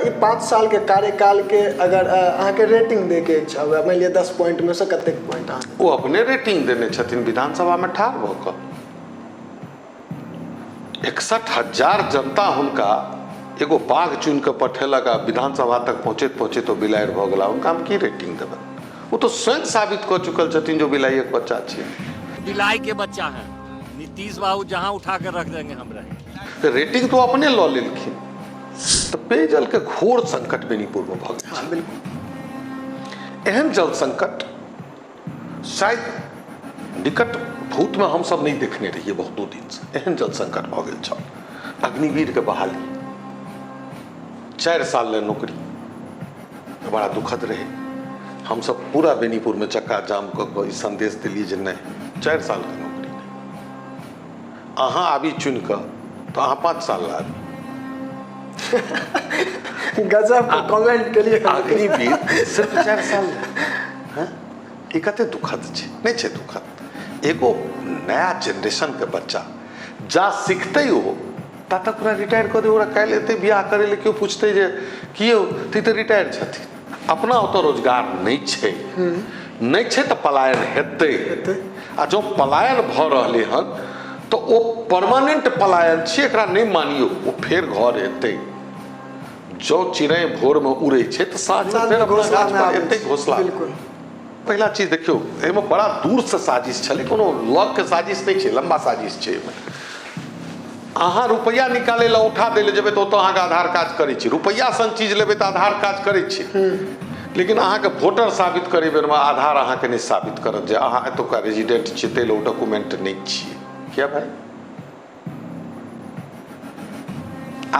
ई 5 साल के कार्यकाल के अगर अहाँके रेटिंग दै के इच्छा हुए, मानि लिअ 10 पॉइंट में से कतेक पॉइंट अहाँ? ओ अपने रेटिंग देने छथिन विधानसभा में ठाढ़ भऽ कऽ। 61,000 जनता हुनका एगो बाघ चुनि कऽ पठेलक आ विधानसभा तक पहुँचैत पहुँचैत ओ बिलाड़ि भऽ गेला। हुनका हम की रेटिंग देबनि? ओ तऽ स्वयं साबित कऽ चुकल छथिन जे ओ बिलाइक बच्चा छियै। बिलाई के बच्चा है नीतीश बाबू, जहां उठा के रख देंगे हम रहेंगे। तऽ रेटिंग तऽ ओ अपने लऽ लेलखिन। तऽ पेयजल के घोर संकट बेनीपुर में भऽ गेल। हाँ, बिल्कुल। एहन जल संकट शायद निकट भूत में हम सब नहीं देखने रहिए बहुतो दिन से। एहन जल संकट भऽ गेल छल। अग्निवीर के बहाली 4 साल ले नौकरी, बड़ा दुखद रहे। हम सब पूरा बेनीपुर में चक्का जाम कऽ कऽ ई संदेश दिलियै जे नहीं, 4 साल के नौकरी नहीं, अहाँ आबी चुनि कऽ तऽ अहाँ 5 साल ला आबी। गजब के कमेंट के लिए। अग्निवीर सिर्फ 4 साल ला, हैं? ई कते दुखद छै, नहीं छै दुखद? एगो नया जनरेशन के बच्चा जा सीखते ओ ता तक ओकरा रिटायर कऽ दे। ओकरा काल्हि एतै बियाह करै लए, केओ पूछतै जे की यौ, तऽ ई तऽ रिटायर छथिन। अपना ओतऽ रोजगार नहि छै, नहि छै तऽ पलायन हेतै। आ जँ पलायन भऽ रहलै हन तऽ ओ परमानेंट पलायन छियै, एकरा नहि मानियौ, ओ फेर घर एतै। जँ चिड़ै भोरमे उड़ै छै तऽ साँझमे फेर अपना घोंसलामे गाछ पर आबै एतै छै। घोंसला। बिल्कुल। पहिला चीज देखियौ, एहिमे बड़ा दूरसँ साजिश छलै, कोनो लगके साजिश नहि छै, लम्बा साजिश छै एहिमे। अहाँ रुपैआ निकालै लए उठा दै लए जेबै तऽ ओतऽ अहाँके आधार काज करै छै, रुपैआ सन चीज लेबै तऽ आधार काज करै छै, लेकिन अहाँके वोटर साबित करै बेरमे आधार अहाँके नहि साबित करत जे अहाँ एतुका रेजिडेंट छियै, ताहि लए ओ डॉक्यूमेंट नहि छियै। किया भाई?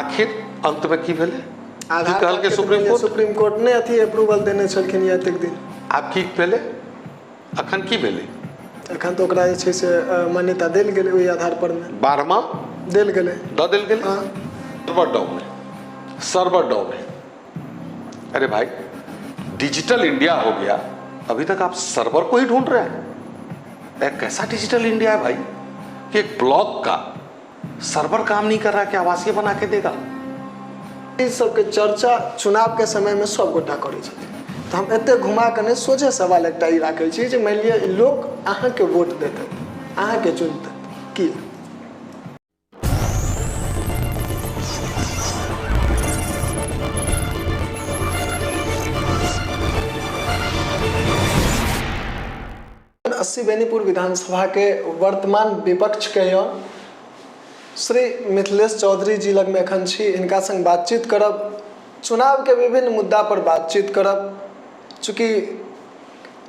आखिर अंतमे की भेलै? की आधार कहलकै कार्ड के सुप्रीम कोर्ट? सुप्रीम कोर्ट ने अथी अप्रूवल देने छलखिन या एतेक दिन। आब की भेलै? अखन की भेलै? एखन तऽ ओकरा जे छै से मान्यता देल गेलै ओहि आधार पर मे। 12वां देल गेलै, दऽ देल गेलै। हाँ। सर्वर डाउन है, सर्वर डाउन है। अरे भाई, डिजिटल इंडिया हो गया, अभी तक आप सर्वर को ही ढूंढ रहे हैं। एक कैसा डिजिटल इंडिया है भाई कि एक ब्लॉक का सर्वर काम नहीं कर रहा कि आवासीय बना के देगा। ई सबके चर्चा चुनाव के समय में सब गोटा करै छथिन, तऽ हम एते घुमा कऽ नहि, सोझे सवाल एकटा ई राखै छी जे मानि लिअ लोक अहाँके वोट देतै, अहाँके चुनतै, की? 80 बेनीपुर विधानसभा के वर्तमान विपक्ष के यऽ श्री मिथिलेश चौधरी जी लगमे एखन छी। हिनका संग बातचीत करब, चुनाव के विभिन्न मुद्दा पर बातचीत करब। चूँकि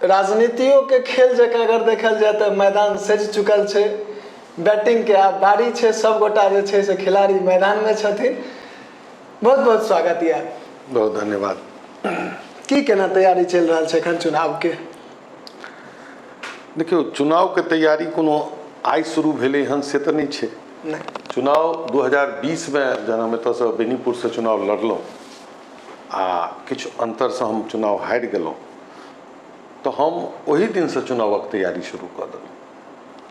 राजनीतियों के खेल जकाँ अगर देखल जाय तऽ मैदान सजि चुकल छै, बैटिंग के आब बारी छै, सब गोटा जे छै से खिलाड़ी मैदान में छथिन। बहुत बहुत स्वागत यऽ। बहुत धन्यवाद। की केना तैयारी चलि रहल छै एखन चुनाव के? देखियौ, चुनावके तैयारी कोनो आइ शुरू भेलै हन से तऽ नहि छै। नहि। चुनाव 2020 मे जहन हम एतऽसँ बेनीपुरसँ चुनाव लड़लहुँ आ किछु अन्तरसँ हम चुनाव हारि गेलहुँ, तऽ हम ओहि दिनसँ चुनावक तैयारी शुरू कऽ देलहुँ।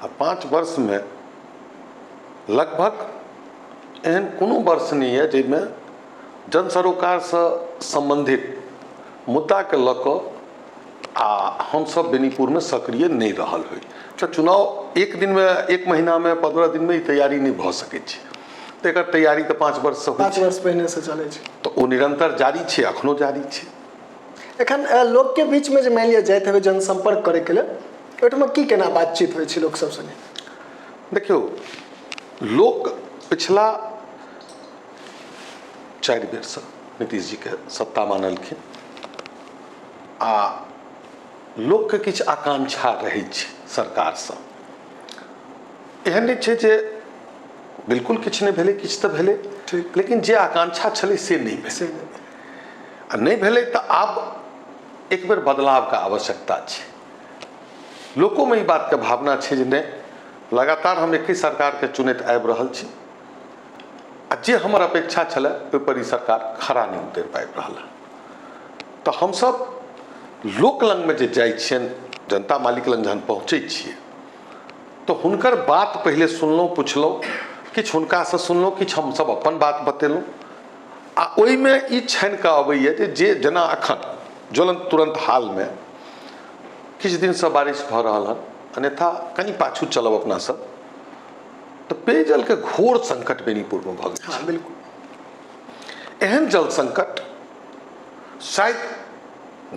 आ 5 वर्षमे लगभग एहन कोनो वर्ष नहि यऽ जाहिमे जनसरोकारसँ सम्बन्धित मुद्दाके लऽ कऽ आ हमसब बेनीपुरमे सक्रिय नहि रहल होइ। तऽ चुनाव एक दिनमे, एक महीनामे, 15 दिनमे ई तैयारी नहि भऽ सकै छै। तऽ एकर तैयारी तऽ 5 वर्षसँ होइ 5 छै। वर्ष पहिनेसँ चलै छै। तऽ ओ निरन्तर जारी छै, अखनो जारी छै। एखन लोकके बीचमे जे मानि लिअ जाइत हेबै जनसम्पर्क करैके लेल, ओहिठमा की केना बातचीत होइ छै लोक सब सङ्गे? देखियौ, लोक पिछला 4 बेरसँ नीतीश जीके सत्ता मानलखिन आ लोकके किछु आकांक्षा रहै छै सरकारसँ। एहन नहि छै जे बिल्कुल किछु नहि भेलै, किछु तऽ भेलै, ठीक। लेकिन जे आकांक्षा छलै से नहि भेलै। से नहि भेलै। आ नहि भेलै तऽ आब एक बेर बदलावके आवश्यकता छै। लोकोमे ई बातके भावना छै जे नहि, लगातार हम एकहि सरकारके चुनैत आबि रहल छी आ जे हमर अपेक्षा छलै ओहिपर ई सरकार खरा नहि उतरि पाबि रहल हँ। तऽ हमसब लोक लगमे जे जाइ छियनि, जनता मालिक लग जहन पहुँचै छियै तऽ हुनकर बात पहिले सुनलहुँ, पुछलहुँ, किछु हुनकासँ सुनलहुँ, किछु हमसब अपन बात बतेलहुँ। आ ओहिमे ई छानि कऽ अबैए जे जे जेना एखन ज्वलंत तुरन्त हालमे किछु दिनसँ बारिश भऽ रहल हन, अन्यथा कनि पाछू चलब अपना सब तऽ पेयजलके घोर संकट बेनीपुरमे भऽ गेल। हँ बिल्कुल। एहन जल संकट शायद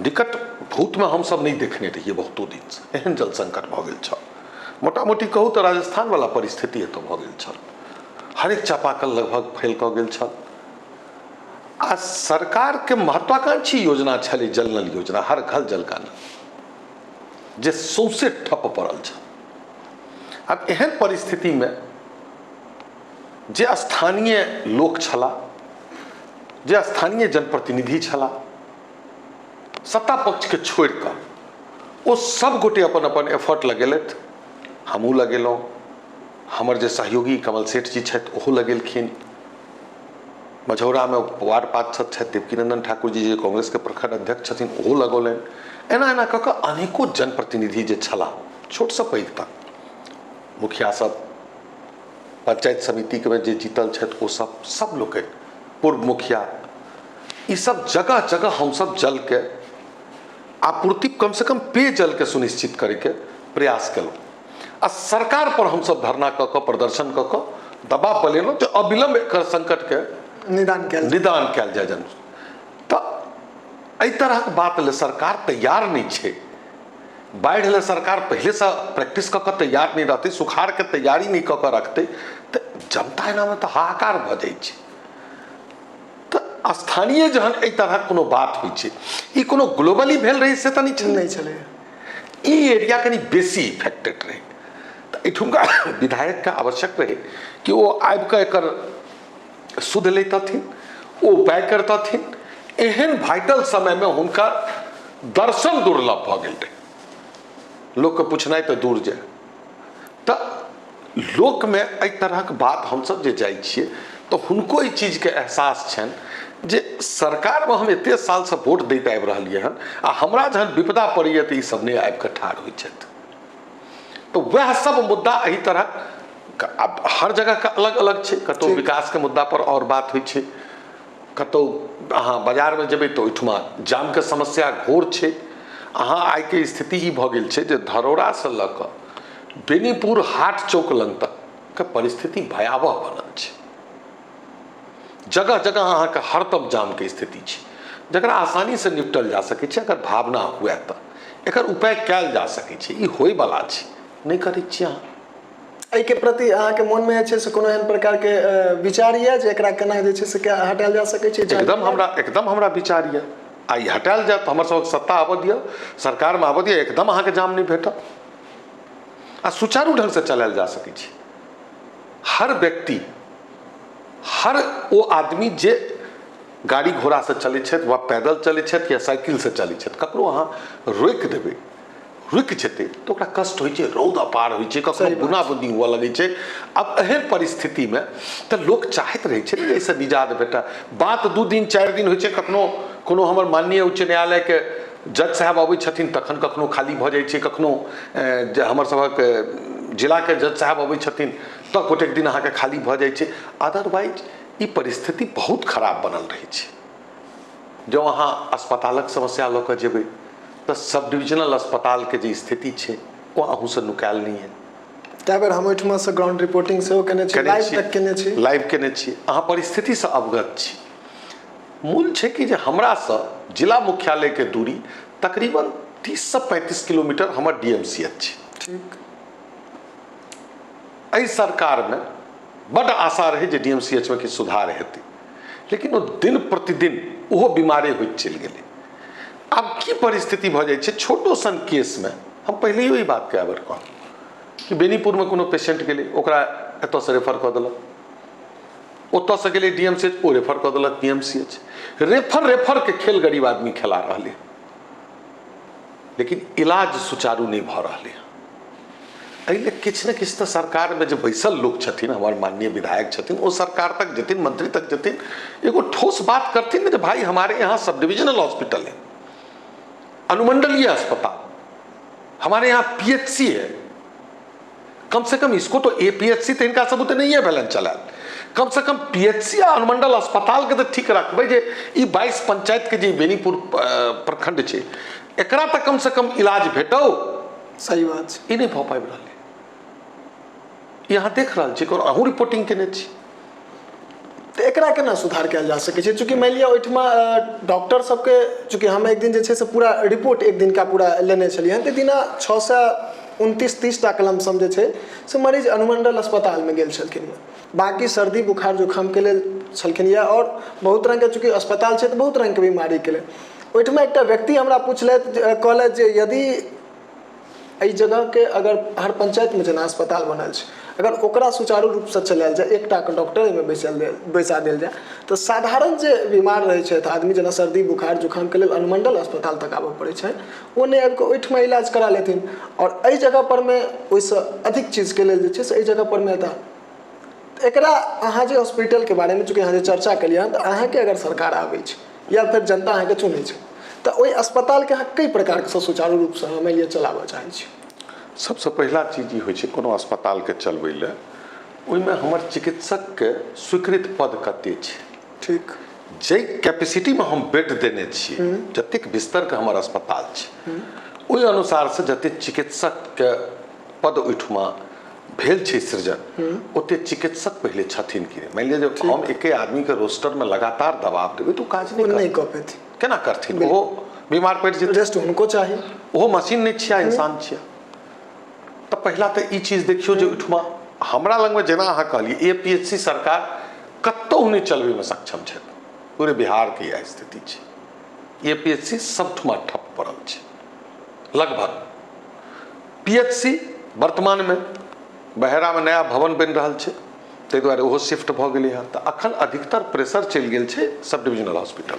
निकट भूतमे हमसब नहि देखने रहियै बहुतो दिनसँ। एहन जल संकट भऽ गेल छल, मोटा मोटी कहू तऽ राजस्थानवला परिस्थिति एतऽ भऽ गेल छल। हरेक चापाकल लगभग फेल कऽ गेल छल आ सरकारके महत्वाकांक्षी योजना छलै जल नल योजना, हर घर जल का नल, जे सौंसे ठप पड़ल छल। आब एहन परिस्थितिमे जे स्थानीय लोक छलाह, जे स्थानीय जनप्रतिनिधि छलाह, सत्ता पक्षके छोड़ि कऽ ओ सब गोटे अपन अपन एफर्ट लगेलथि। हमहूँ लगेलहुँ, हमर जे सहयोगी कमल सेठ जी छथि ओहो लगेलखिन, मझौरामे वार्ड पार्षद छथि देवकीनंदन ठाकुर जी जे कांग्रेसके प्रखंड अध्यक्ष छथिन ओहो लगौलनि। एना एना कऽ कऽ अनेको जनप्रतिनिधि जे छलाह, छोटसँ पैघ तक, मुखिया सब, पंचायत समितिके जे जीतल छथि ओ सब, सब लोकनि, पूर्व मुखिया, ई सब जगह जगह हमसब जलके आपूर्ति, कम से कम पेयजलके सुनिश्चित करैके प्रयास केलहुँ आ सरकार पर हमसब धरना कऽ कऽ, प्रदर्शन कऽ कऽ दबाव बनेलहुँ जे अविलंब एकर संकटके निदान कयल निदान कयल जाय। जन तऽ एहि तरहक बात लए सरकार तैयार नहि छै। बाढ़ि लए सरकार पहिलेसँ प्रैक्टिस कऽ कऽ तैयार नहि रहतै, सुखाड़के तैयारी नहि कऽ कऽ रखतै तऽ जनता एनामे तऽ हाहाकार भऽ जाइ छै। तऽ स्थानीय जहन एहि तरहक कोनो बात होइ छै, ई कोनो ग्लोबली भेल रहै से तऽ नहि छलै, नहि छलै, ई एरिया कनि बेसी इफेक्टेड रहै। तऽ एहिठुमका विधायकके आवश्यक रहै कि ओ आबि कऽ एकर सुध लैतथिन, ओ उपाय करतथिन। एहन वाइटल समयमे हुनकर दर्शन दुर्लभ भऽ गेल रहै, लोकके पुछनाइ तऽ दूर जाय। तऽ लोकमे एहि तरहक बात हमसब जे जाइ छियै तऽ हुनको एहि चीजके एहसास छनि जे सरकारमे हम एते सालसँ वोट दैत आबि रहलियै हन आ हमरा जहन विपदा पड़ैए तऽ ई सब नहि आबिकऽ ठाढ़ होइ छथि। तऽ वएह सब मुद्दा एहि तरहक आब हर जगहके अलग अलग छै। कतहु विकासके मुद्दा पर आओर बात होइ छै, कतहु अहाँ बाजारमे जेबै तऽ ओहिठुमा जामके समस्या घोर छै। अहाँ आइके स्थिति ई भऽ गेल छै जे धरौड़ासँ लऽ कऽ बेनीपुर हाट चौक लग तकके परिस्थिति भयावह बनल छै। जगह जगह अहाँके हरदम जामके स्थिति छै, जकरा आसानीसँ निपटल जा सकै छै अगर भावना हुए तऽ। एकर उपाय कयल जा सकै छै, ई होइवला छै, नहि करै छियै अहाँ। एहिके प्रति अहाँके मोनमे जे छै से कोनो एहन प्रकारके विचार यऽ जे एकरा केना जे छै से हटायल जा सकै छै? एकदम हमरा विचार यऽ आ ई हटायल जायत। हमर सबक सत्ता आबऽ दिअ, सरकारमे आबऽ दिअ, एकदम अहाँके जाम नहि भेटत आ सुचारू ढङ्गसँ चलायल जा सकै छै। हर व्यक्ति, हर ओ आदमी जे गाड़ी घोड़ासँ चलै छथि वा पैदल चलै छथि या साइकिलसँ चलै छथि, ककरो अहाँ रोकि देबै, रुकि जेतै तऽ ओकरा कष्ट होइ छै, रौद अपार होइ छै, कखनो बुना बुनी हुअ लगै छै। आब एहन परिस्थितिमे तऽ लोक चाहैत रहै छै ने जे एहिसँ निजात भेटय। बात 2 दिन 4 दिन होइ छै, कखनो कोनो हमर माननीय उच्च न्यायालयके जज साहब अबै छथिन तखन कखनो खाली भऽ जाइ छै, कखनो जे हमर सभक जिलाके जज साहब अबै छथिन तऽ गोटेक दिन अहाँके खाली भऽ जाइ छै। अदरवाइज ई परिस्थिति बहुत खराब बनल रहै छै। जँ अहाँ अस्पतालक समस्या लऽ कऽ जेबै तऽ सब डिविजनल अस्पतालके जे स्थिति छै ओ अहूँसँ नुकायल नहि यऽ। कए बेर हम ओहिठुमासँ ग्राउंड रिपोर्टिंग सेहो केने छी, लाइव तक केने छी, लाइव केने छी, अहाँ परिस्थितिसँ अवगत छी। मूल छै कि जे हमरासँ जिला मुख्यालयके दूरी तकरीबन 30 से 35 किलोमीटर हमर DMCH छै। ठीक। एहि सरकारमे बड्ड आशा रहै जे DMCH मे किछु सुधार हेतै, लेकिन ओ दिन प्रतिदिन ओहो बीमारे होइत चलि गेलै। आब की परिस्थिति भऽ जाइ छै, छोटो सन केसमे हम पहिलैयो ई बात कए बेर कहलहुँ कि बेनीपुरमे कोनो पेशेंट गेलै, ओकरा एतऽसँ रेफर कऽ देलक, ओतऽसँ गेलै DMCH, ओ रेफर कऽ देलक PMCH। रेफरके खेल गरीब आदमी खेला रहलै, लेकिन इलाज सुचारू नहि भऽ रहलै। एहि लेल किछु ने किछु तऽ सरकारमे जे बैसल लोक छथिन, हमर माननीय विधायक छथिन, ओ सरकार तक जेथिन, मंत्री तक जेथिन, एगो ठोस बात करथिन ने जे भाई हमारे यहाँ सब डिविजनल हॉस्पिटल है, अनुमंडलीय अस्पताल, हमारे यहाँ PHC है, कम से कम इसको तो APHC तऽ हिनका सब बुते नहिए भेलनि चलायल, कमसँ कम पीएचसी आ अनुमंडल अस्पतालके तऽ ठीक रखबै जे ई 22 पंचायतके जे बेनीपुर प्रखंड छै एकरा तऽ कमसँ कम इलाज भेटौ। सही बात छै। ई नहि भऽ पाबि रहलै। ई अहाँ देख रहल छी, अहूँ रिपोर्टिंग केने छी। तऽ एकरा केना सुधार कयल जा सकै छै? चूँकि मानि लिअ ओहिठमा डॉक्टर सबके, चूँकि हम एक दिन जे छै से पूरा रिपोर्ट एक दिनका पूरा लेने छलियै हँ, तऽ दिना 629-30 टाके लमसम जे छै से मरीज अनुमंडल अस्पतालमे गेल छलखिन हँ। बाँकी सर्दी बुखार जुकामके लेल छलखिन यऽ, आओर बहुत रङ्गके चूँकि अस्पताल छै तऽ बहुत रङ्गके बीमारीके लेल। ओहिठमा एकटा व्यक्ति हमरा पुछलथि, कहलथि जे यदि एहि जगहके अगर हर पञ्चायतमे जेना अस्पताल बनल छै, अगर ओकरा सुचारू रूपसँ चलायल जाय, एकटाके डॉक्टर ओहिमे बैसा देल जाय, तऽ साधारण जे बीमार रहै छथि आदमी, जेना सर्दी बुखार जुकामके लेल अनुमंडल अस्पताल तक आबऽ पड़ै छनि, ओ नहि आबि कऽ ओहिठमा इलाज करा लेथिन, आओर एहि जगह परमे ओहिसँ अधिक चीजके लेल जे छै से एहि जगह परमे एता। तऽ एकरा अहाँ जे हॉस्पिटलके बारेमे चूँकि अहाँ जे चर्चा केलियै हँ, तऽ अहाँके अगर सरकार आबै छै या फेर जनता अहाँके चुनै छै, तऽ ओहि अस्पतालके अहाँ कई प्रकारसँ सुचारू रूपसँ मानि लिअ चलाबऽ चाहै छी? सबसँ पहिला चीज ई होइ छै कोनो अस्पतालके चलबै लए, ओहिमे हमर चिकित्सकके स्वीकृत पद कते छै। ठीक। जाहि कैपेसिटीमे हम बेड देने छियै, जतेक बिस्तरके हमर अस्पताल छै, ओहि अनुसारसँ जतेक चिकित्सकके पद ओहिठुमा भेल छै सृजन, ओते चिकित्सक पहिले छथिन कि नहि। मानि लिअ जे हम एके आदमीके रोस्टरमे लगातार दबाव देबै तऽ ओ काज नहि कऽ पेथिन। केना करथिन? ओहो बीमार पड़ि जेतै। रेस्ट हुनको चाही। ओहो मशीन नहि छिया, इंसान छिया। तऽ पहिला तऽ ई चीज देखियौ जे ओहिठुमा हमरा लगमे जेना अहाँ कहलियै ए पी एच सी सरकार कतहु नहि चलबैमे सक्षम छथि। पूरे बिहारके इएह स्थिति छै। ए पी एच सी सबठुमा ठप पड़ल छै लगभग। पी एच सी वर्तमानमे बहेरामे नया भवन बनि रहल छै, ताहि दुआरे ओहो शिफ्ट भऽ गेलै हँ। तऽ अखन अधिकतर प्रेशर चलि गेल छै सब डिविजनल हॉस्पिटल।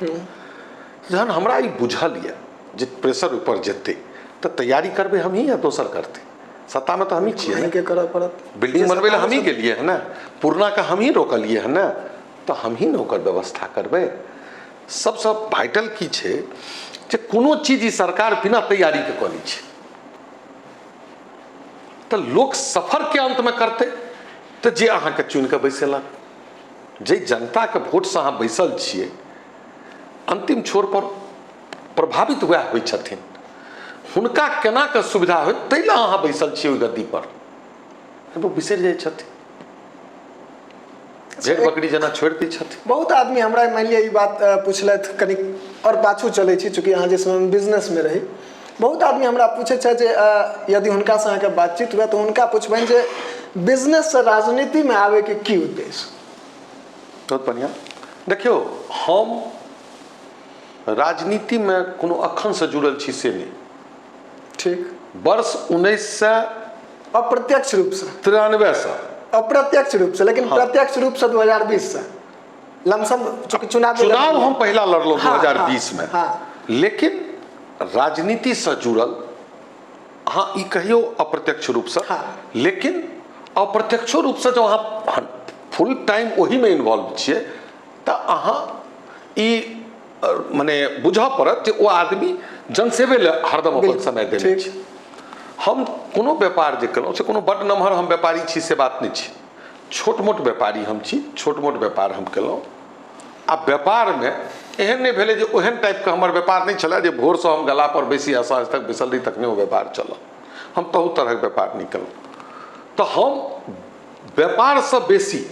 जहन हमरा ई बुझल यऽ जे प्रेशर ऊपर जेतै तऽ तैयारी करबै हमही या दोसर करतै? सत्तामे तऽ हमही छियै ने, करऽ पड़त। बिल्डिंग बनबै लए हमही गेलियै हँ ने, पुरनाके हमही रोकलियै हँ ने, तऽ हमही ने ओकर व्यवस्था करबै। सबसँ वाइटल की छै जे कोनो चीज ई सरकार बिना तैयारीके कऽ लै छै तऽ लोक सफरके अन्तमे करतै। तऽ जे अहाँके चुनिकऽ बैसेलक, जे जनताके वोटसँ अहाँ बैसल छियै, अन्तिम छोर पर प्रभावित वएह होइ छथिन। हुनका केना कऽ सुविधा होय ताहि लए अहाँ बैसल छियै ओहि गद्दी पर। ओ बिसरि जाइ छथिन, भेड़ बकरी जेना छोड़ि दै छथिन। बहुत आदमी हमरा मानि लिअ ई बात पुछलथि, कनि आओर पाछू चलै छी, चूँकि अहाँ जे समयमे बिजनेसमे रही, बहुत आदमी हमरा पूछै छथि जे यदि हुनकासँ अहाँके बातचीत हुए तऽ हुनका पुछबनि जे बिजनेससँ राजनीतिमे आबैके की उद्देश्य? बहुत बढ़िआँ। देखियौ, हम राजनीतिमे कोनो अखनसँ जुड़ल छी से नहि। ठीक। वर्ष 1900 अप्रत्यक्ष रूपसँ 93सँ अप्रत्यक्ष रूपसँ, लेकिन प्रत्यक्ष रूपसँ 2020सँ लमसम चुनाव चुनाव हम पहिला लड़लहुँ 2020मे। लेकिन राजनीतिसँ जुड़ल अहाँ ई कहियौ अप्रत्यक्ष रूपसँ, लेकिन अप्रत्यक्षो रूपसँ जँ अहाँ फुल टाइम ओहिमे इन्वॉल्व छियै तऽ अहाँ ई मने बुझऽ पड़त जे ओ आदमी जनसेवे लए हरदम अपन समय देने छै। हम कोनो व्यापार जे केलहुँ से कोनो बड्ड नमहर हम व्यापारी छी से बात नहि छै। छोट मोट व्यापारी हम छी, छोट मोट व्यापार हम केलहुँ। आ व्यापारमे एहन नहि भेलै जे ओहन टाइपके हमर व्यापार नहि छलै जे भोरसँ हम गलापर बैसी आ साँझ तक बैसल रही तखने ओ व्यापार चलल। हम तहु तरहक व्यापार नहि केलहुँ। तऽ हम व्यापारसँ बेसी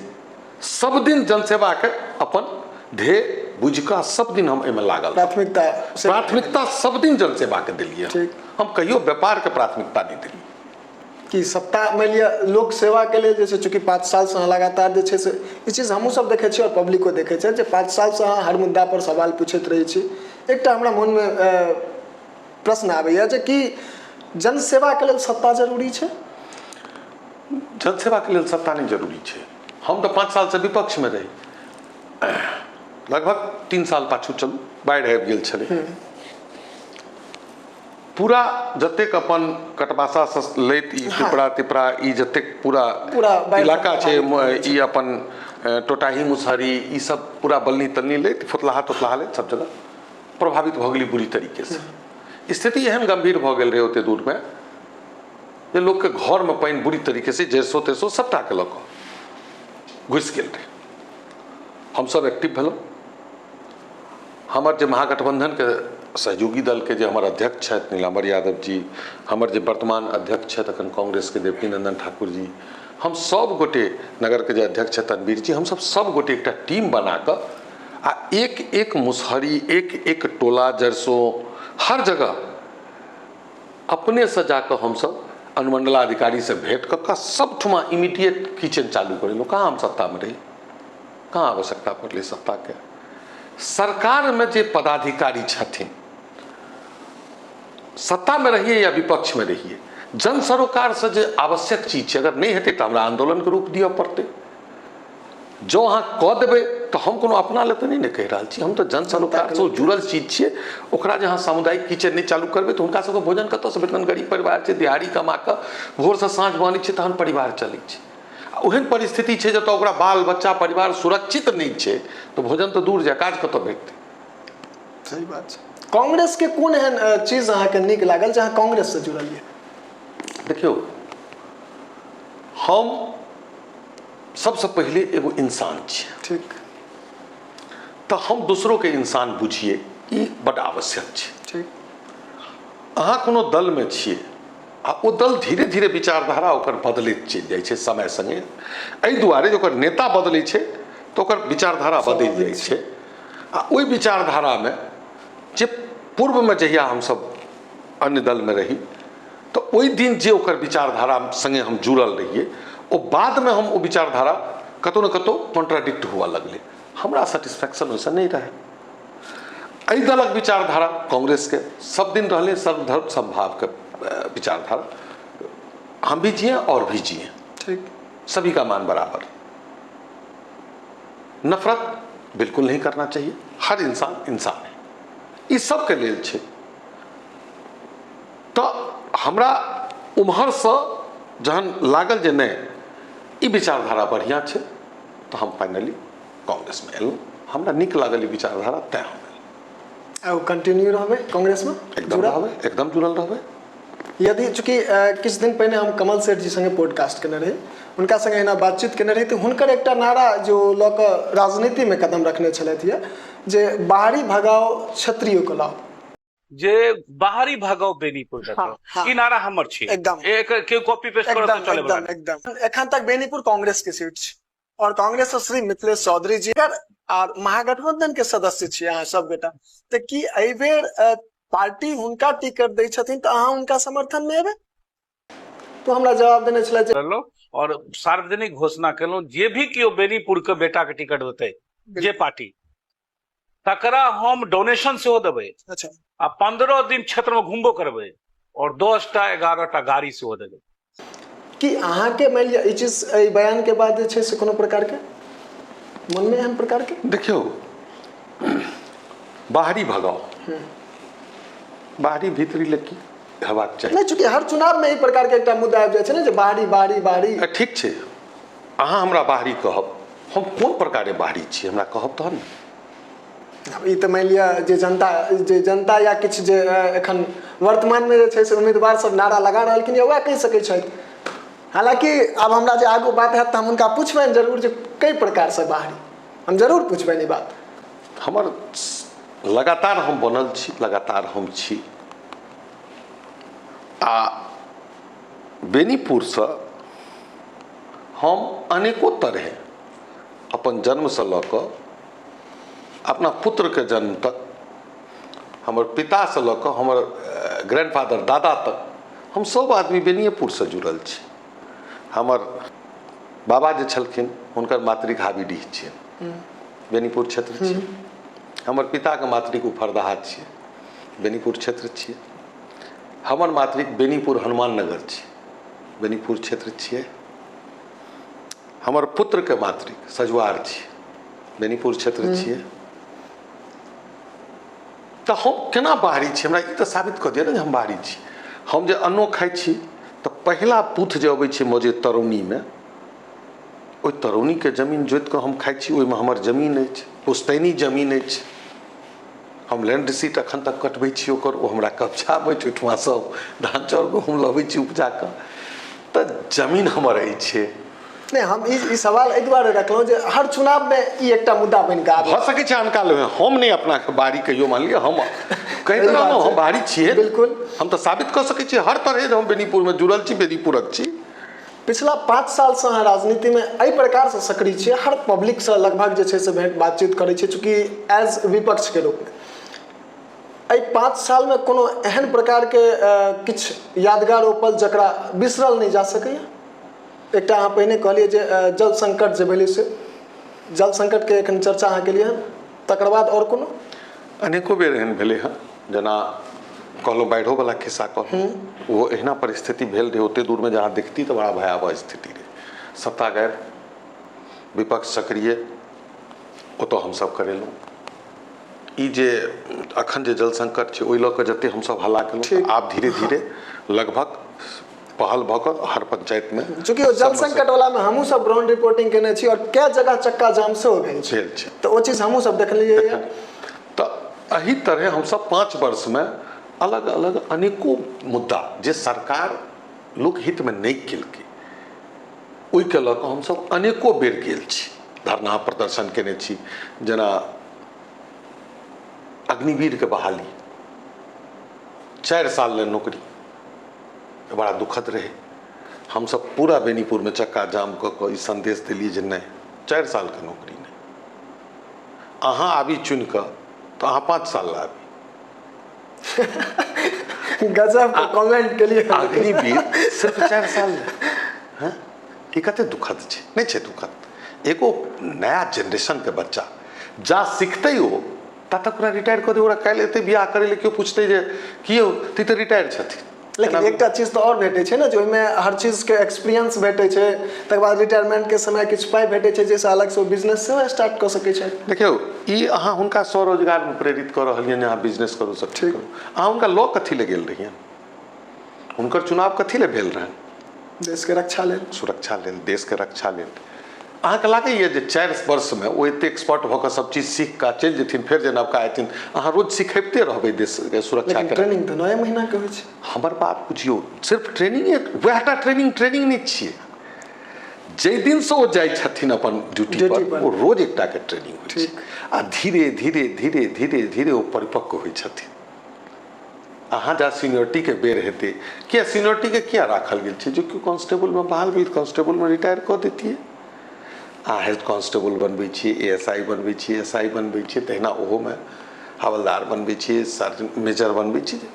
सब दिन जनसेवाके अपन ध्येय बुझि कऽ सब दिन हम एहिमे लागल। प्राथमिकता सब दिन जनसेवाके देलियै। हम कहियो व्यापारके प्राथमिकता नहि देलियै। कि सत्ता मानि लिअ लोक सेवाके लेल जे छै, चूँकि 5 सालसँ अहाँ लगातार जे छै से ई चीज हमहूँ सब देखै छियै आओर पब्लिको देखै छै जे 5 सालसँ अहाँ हर मुद्दापर सवाल पूछैत रहै छी। एकटा हमरा मोनमे प्रश्न आबैए जे कि जनसेवाके लेल सत्ता जरूरी छै? जनसेवाके लेल सत्ता नहि जरूरी छै। हम तऽ 5 सालसँ विपक्षमे रही, लगभग 3 साल पाछू चलू बाढ़ि आबि गेल छलै। पूरा जतेक अपन कटबासासँ लैत ई पिपरा तिपरा ई जतेक पूरा इलाका छै, ई अपन टोटाही मुसहरी ई सब पूरा बलनी तलनी लैत फुतलाहा तुतलाहा लैत सब जगह प्रभावित भऽ गेलै बुरी तरीकेसँ। स्थिति एहन गम्भीर भऽ गेल रहै ओते दूरमे जे लोकके घरमे पानि बुरी तरीकेसँ जरिसो तरिसो सबटाके लऽ कऽ घुसि गेल रहै। हमसब एक्टिव भेलहुँ। हमर जे महागठबंधनके सहयोगी दलके जे हमर अध्यक्ष छथि नीलाम्बर यादव जी, हमर जे वर्तमान अध्यक्ष छथि अखन कांग्रेसके देवकीनंदन ठाकुर जी, हम सब गोटे नगरके जे अध्यक्ष छथि तनवीर जी, हमसब सब गोटे एकटा टीम बना कऽ आ एक एक मुसहरी, एक एक टोला, जरसो, हर जगह अपनेसँ जाकऽ हमसब अनुमंडलाधिकारीसँ भेंट कऽ कऽ सबठुमा इमीडिएट किचन चालू करेलहुँ। कहाँ हम सत्तामे रही, कहाँ आवश्यकता पड़लै सत्ताके। सरकारमे जे पदाधिकारी छथिन, सत्तामे रहिए या विपक्षमे रहिए, जन सरोकारसँ जे आवश्यक चीज छै अगर नहि हेतै तऽ हमरा आन्दोलनके रूप दिअ पड़तै। जँ अहाँ कऽ देबै तऽ हम कोनो अपना लए तऽ नहि ने कहि रहल छी, हम तऽ जन सरोकारसँ जुड़ल चीज छियै। ओकरा जे अहाँ सामुदायिक किचन नहि चालू करबै तऽ हुनका सबके भोजन कतऽसँ भेटतनि? गरीब परिवार छै, दिहाड़ी कमा कऽ भोरसँ साँझ बनै छै तहन परिवार चलै छै। आ ओहन परिस्थिति छै जतऽ ओकरा बाल बच्चा परिवार सुरक्षित नहि छै तऽ भोजन तऽ दूर जाय, काज कतऽ भेटतै? सही बात छै। कांग्रेसके कोन एहन चीज अहाँके नीक लागल जे अहाँ कांग्रेससँ जुड़लियै? देखियौ, हम सबसँ पहिले एगो इंसान छी। ठीक। तऽ हम दोसरोके इंसान बुझियै, ई बड्ड आवश्यक छै। ठीक। अहाँ कोनो दलमे छियै आ ओ दल धीरे धीरे विचारधारा ओकर बदलैत चलि जाइ छै समय सङ्गे, एहि दुआरे जे ओकर नेता बदलै छै तऽ ओकर विचारधारा बदलि जाइ छै। आ ओहि विचारधारामे जे पूर्वमे जहिया हमसब अन्य दलमे रही तऽ ओहि दिन जे ओकर विचारधारा सङ्गे हम जुड़ल रहियै, ओ बादमे हम ओ विचारधारा कतहु ने कतहु कॉन्ट्राडिक्ट हुअ लगलै। हमरा सेटिस्फैक्शन ओहिसँ नहि रहै। एहि दलक विचारधारा कांग्रेसके सब दिन रहलै सर्वधर्म समभावके विचारधारा, हम भी जिए और भी जिए, ठीक, सभी का मान बराबर, नफरत बिल्कुल नहीं करना चाहिए, हर इंसान इंसान है, ई सबके लेल छै। तऽ हमरा उम्हरसँ जहन लागल जे नहि ई विचारधारा बढ़िआँ छै तऽ हम फाइनली कांग्रेसमे एलहुँ। हमरा नीक लागल ई विचारधारा, तैँ हम एलहुँ। आ ओ कंटिन्यू रहबै कांग्रेसमे? एकदम रहबै, एकदम जुड़ल रहबै। यदि चूँकि किछु दिन पहिने हम कमल सेठ जी संगे पॉडकास्ट केने रही, हुनका संगे एहिना बातचीत केने रही, तऽ हुनकर एकटा नारा जो लऽ कऽ राजनीतिमे कदम रखने छलथि यऽ जे बाहरी भगाओ क्षत्रियो को लाओ, जे बाहरी भगाओ बेनीपुर हाँ, हाँ। ई नारा हमर छी। एकदम। एक के कॉपी पेस्ट करत एकदम चले एकदम एकदम। एखन तक बेनीपुर कांग्रेस के सीट छै और कांग्रेस से श्री मिथिलेश चौधरी जी आर महागठबंधन के सदस्य छी अहाँ सब गोटा, तऽ की एहि बेर पार्टी हुनका टिकट दै छथिन तऽ अहाँ हुनका समर्थन में एबै? तो हमरा जवाब देने छलै जे करलहुँ और सार्वजनिक घोषणा केलहुँ जे भी केओ बेनीपुर के बेटा के टिकट देतै जे पार्टी, तकरा हम डोनेशन सेहो देबै। अच्छा। आ 15 दिन क्षेत्र में घुमबो करबै और 10 टा 11 टा गाड़ी सेहो देबै। कि अहाँके मानि लिअ ई चीज एहि बयान के बाद जे छै से कोनो प्रकार के मनमे एहन प्रकार के? देखियौ, बाहरी भगाओ, बाहरी भीतरी लए की हेबाक चाही? नहि, चूँकि हर चुनाव में एहि प्रकार के एकटा मुद्दा आबि जाइ छै ने जे बाहरी बाहरी बाहरी। ठीक छै, अहाँ हमरा बाहरी कहब, हम कोन प्रकारे बाहरी छी हमरा कहब तहन ने। ई तऽ मानि लिअ जे जनता या किछु जे एखन वर्तमानमे जे छै से उम्मीदवार सब नारा लगा रहलखिन वएह कहि सकै छथि। हालाँकि आब हमरा जे आगू बात हैत तऽ हम हुनका पुछबनि जरूर जे कई प्रकारसँ बाहरी, हम जरूर पुछबनि ई बात। हमर लगातार हम बनल छी, लगातार हम छी आ बेनीपुरसँ हम अनेको तरहे अपन जन्मसँ लऽ कऽ अपना पुत्रके जन्म तक, हमर पितासँ लऽ कऽ हमर ग्रैंडफादर दादा तक, हम सब आदमी बेनिएपुरसँ जुड़ल छी। हमर बाबा जे छलखिन हुनकर मातृक हाबीडीह छियै, बेनीपुर क्षेत्र छियै। हमर पिताके मातृक उफरदाहा छियै, बेनीपुर क्षेत्र छियै। हमर मातृक बेनीपुर हनुमान नगर छियै, बेनीपुर क्षेत्र छियै। हमर पुत्रके मातृक सजुआर छियै, बेनीपुर क्षेत्र छियै। तऽ हम केना बाहरी छी? हमरा ई तऽ साबित कऽ दिअ ने जे हम बाहरी छी। हम जे अन्नो खाइ छी तऽ पहिला बूथ जे अबै छै मौजे तरौनीमे, ओहि तरौनीके जमीन जोति कऽ हम खाइ छी, ओहिमे हमर जमीन अछि, पुश्तैनी जमीन अछि। हम लैंड रिसीट अखन तक कटबै छी ओकर, ओ हमरा कब्जामे अछि, ओहिठुमासँ धान चाउर गहूँम लबै छी उपजा कऽ, तऽ जमीन हमर अछि। नहि, हम ई सवाल एहि दुआरे रखलहुँ जे हर चुनावमे ई एकटा मुद्दा बनि कऽ आबै। भऽ सकै छै अनका लग, हम नहि अपनाके बाहरी कहियो मानलियै, हम कहि तऽ रहलहुँ हम बाहरी छियै। बिल्कुल। हम तऽ साबित कऽ सकै छी हर तरहे जे हम बेनीपुरमे जुड़ल छी, बेनीपुरक छी। पिछला 5 सालसँ अहाँ राजनीतिमे एहि प्रकारसँ सक्रिय छियै, हर पब्लिकसँ लगभग जे छै से भेंट बातचीत करै छियै, चूँकि एज विपक्षके रूपमे एहि 5 सालमे कोनो एहन प्रकारके किछु यादगार ओ पल जकरा बिसरल नहि जा सकैए? एकटा अहाँ पहिने कहलियै जे जल संकट जे भेलै से जल संकटके एखन चर्चा अहाँ केलियै हन, तकर बाद आओर कोनो? अनेको बेर एहन भेलै हँ, जेना कहलहुँ बाढ़िओवला खिस्सा कहलहुँ, ओहो एहिना परिस्थिति भेल रहै। ओते दूरमे जहाँ देखती तऽ बड़ा भयावह स्थिति रहै। सत्ता गायब, विपक्ष सक्रिय, ओतऽ हमसब करेलहुँ। ई जे अखन जे जल संकट छै ओहि लऽ कऽ जते हमसब हल्ला केलहुँ, आब धीरे धीरे लगभग पहल भऽ कऽ हर पंचायतमे। चूँकि ओ जल संकट वाला मे हमहूँ सब ग्राउंड रिपोर्टिंग केने छी और कए जगह चक्का जाम सेहो भेल छै, तऽ ओ चीज हमहूँ सब देखलियै। तऽ एहि तरहे हमसब 5 वर्षमे अलग अलग अनेको मुद्दा जे सरकार लोकहितमे नहि केलकै ओहिके लऽ कऽ हमसब अनेको बेर गेल छी, धरना प्रदर्शन केने छी। जेना अग्निवीरके बहाली, 4 साल लेल नौकरी, बड़ा दुखद रहै। हमसब पूरा बेनीपुरमे चक्का जाम कऽ कऽ ई सन्देश देलियै जे नहि, 4 सालके नौकरी नहि, अहाँ आबी चुनि कऽ तऽ अहाँ 5 साल लए आबी। गजब के कमेंट केलियै। अग्निवीर सिर्फ 4 साल लए, ई कते दुखद छै, नहि छै दुखद? एगो नया जेनरेशनके बच्चा जा सिखतै ओ ता तक ओकरा रिटायर कऽ दियौ। ओकरा काल्हि एतै बियाह करै लए, केओ पुछतै जे की यौ तऽ ई तऽ रिटायर छथिन। लेकिन एकटा चीज तऽ आओर भेटै छै ने, जे ओहिमे हर चीजके एक्सपीरियंस भेटै छै, तकर बाद रिटायरमेंटके समय किछु पाइ भेटै छै जाहिसँ अलगसँ ओ बिजनेस सेहो स्टार्ट कऽ सकै छै। देखियौ, ई अहाँ हुनका स्वरोजगारमे प्रेरित कऽ रहलियनि जे अहाँ बिजनेस करू, सब ठीक करू। अहाँ हुनका लऽ कथी लए गेल रहियनि? हुनकर चुनाव कथी लए भेल रहनि? देशके रक्षा लेल, सुरक्षा लेल, देशके रक्षा लेल। अहाँके लागैए जे 4 वर्षमे ओ एते एक्सपर्ट भऽ कऽ सब चीज सीख कऽ चलि जेथिन, फेर जे नवका एथिन अहाँ रोज सिखैबते रहबै देशके सुरक्षा? ट्रेनिंग तऽ 9 महीनाके होइ छै। हमर बात बुझियौ, सिर्फ ट्रेनिंगे वएहटा ट्रेनिंग नहि छियै। जाहि दिनसँ ओ जाइ छथिन अपन ड्यूटी पर, ओ रोज एकटाके ट्रेनिंग होइ छै आ धीरे धीरे धीरे धीरे धीरे ओ परिपक्व होइ छथिन। अहाँ जा सीनियरिटीके बेर हेतै, किया सीनियरिटीके किया राखल गेल छै? जे केओ कॉन्स्टेबलमे बहाल भेल, कॉन्स्टेबलमे रिटायर कऽ दैतियै। अहाँ हेड कॉन्स्टेबल बनबै छियै, एएसआई बनबै छियै, एसआई बनबै छियै, तहिना ओहोमे हवलदार बनबै छियै, सार्जेंट मेजर बनबै छियै।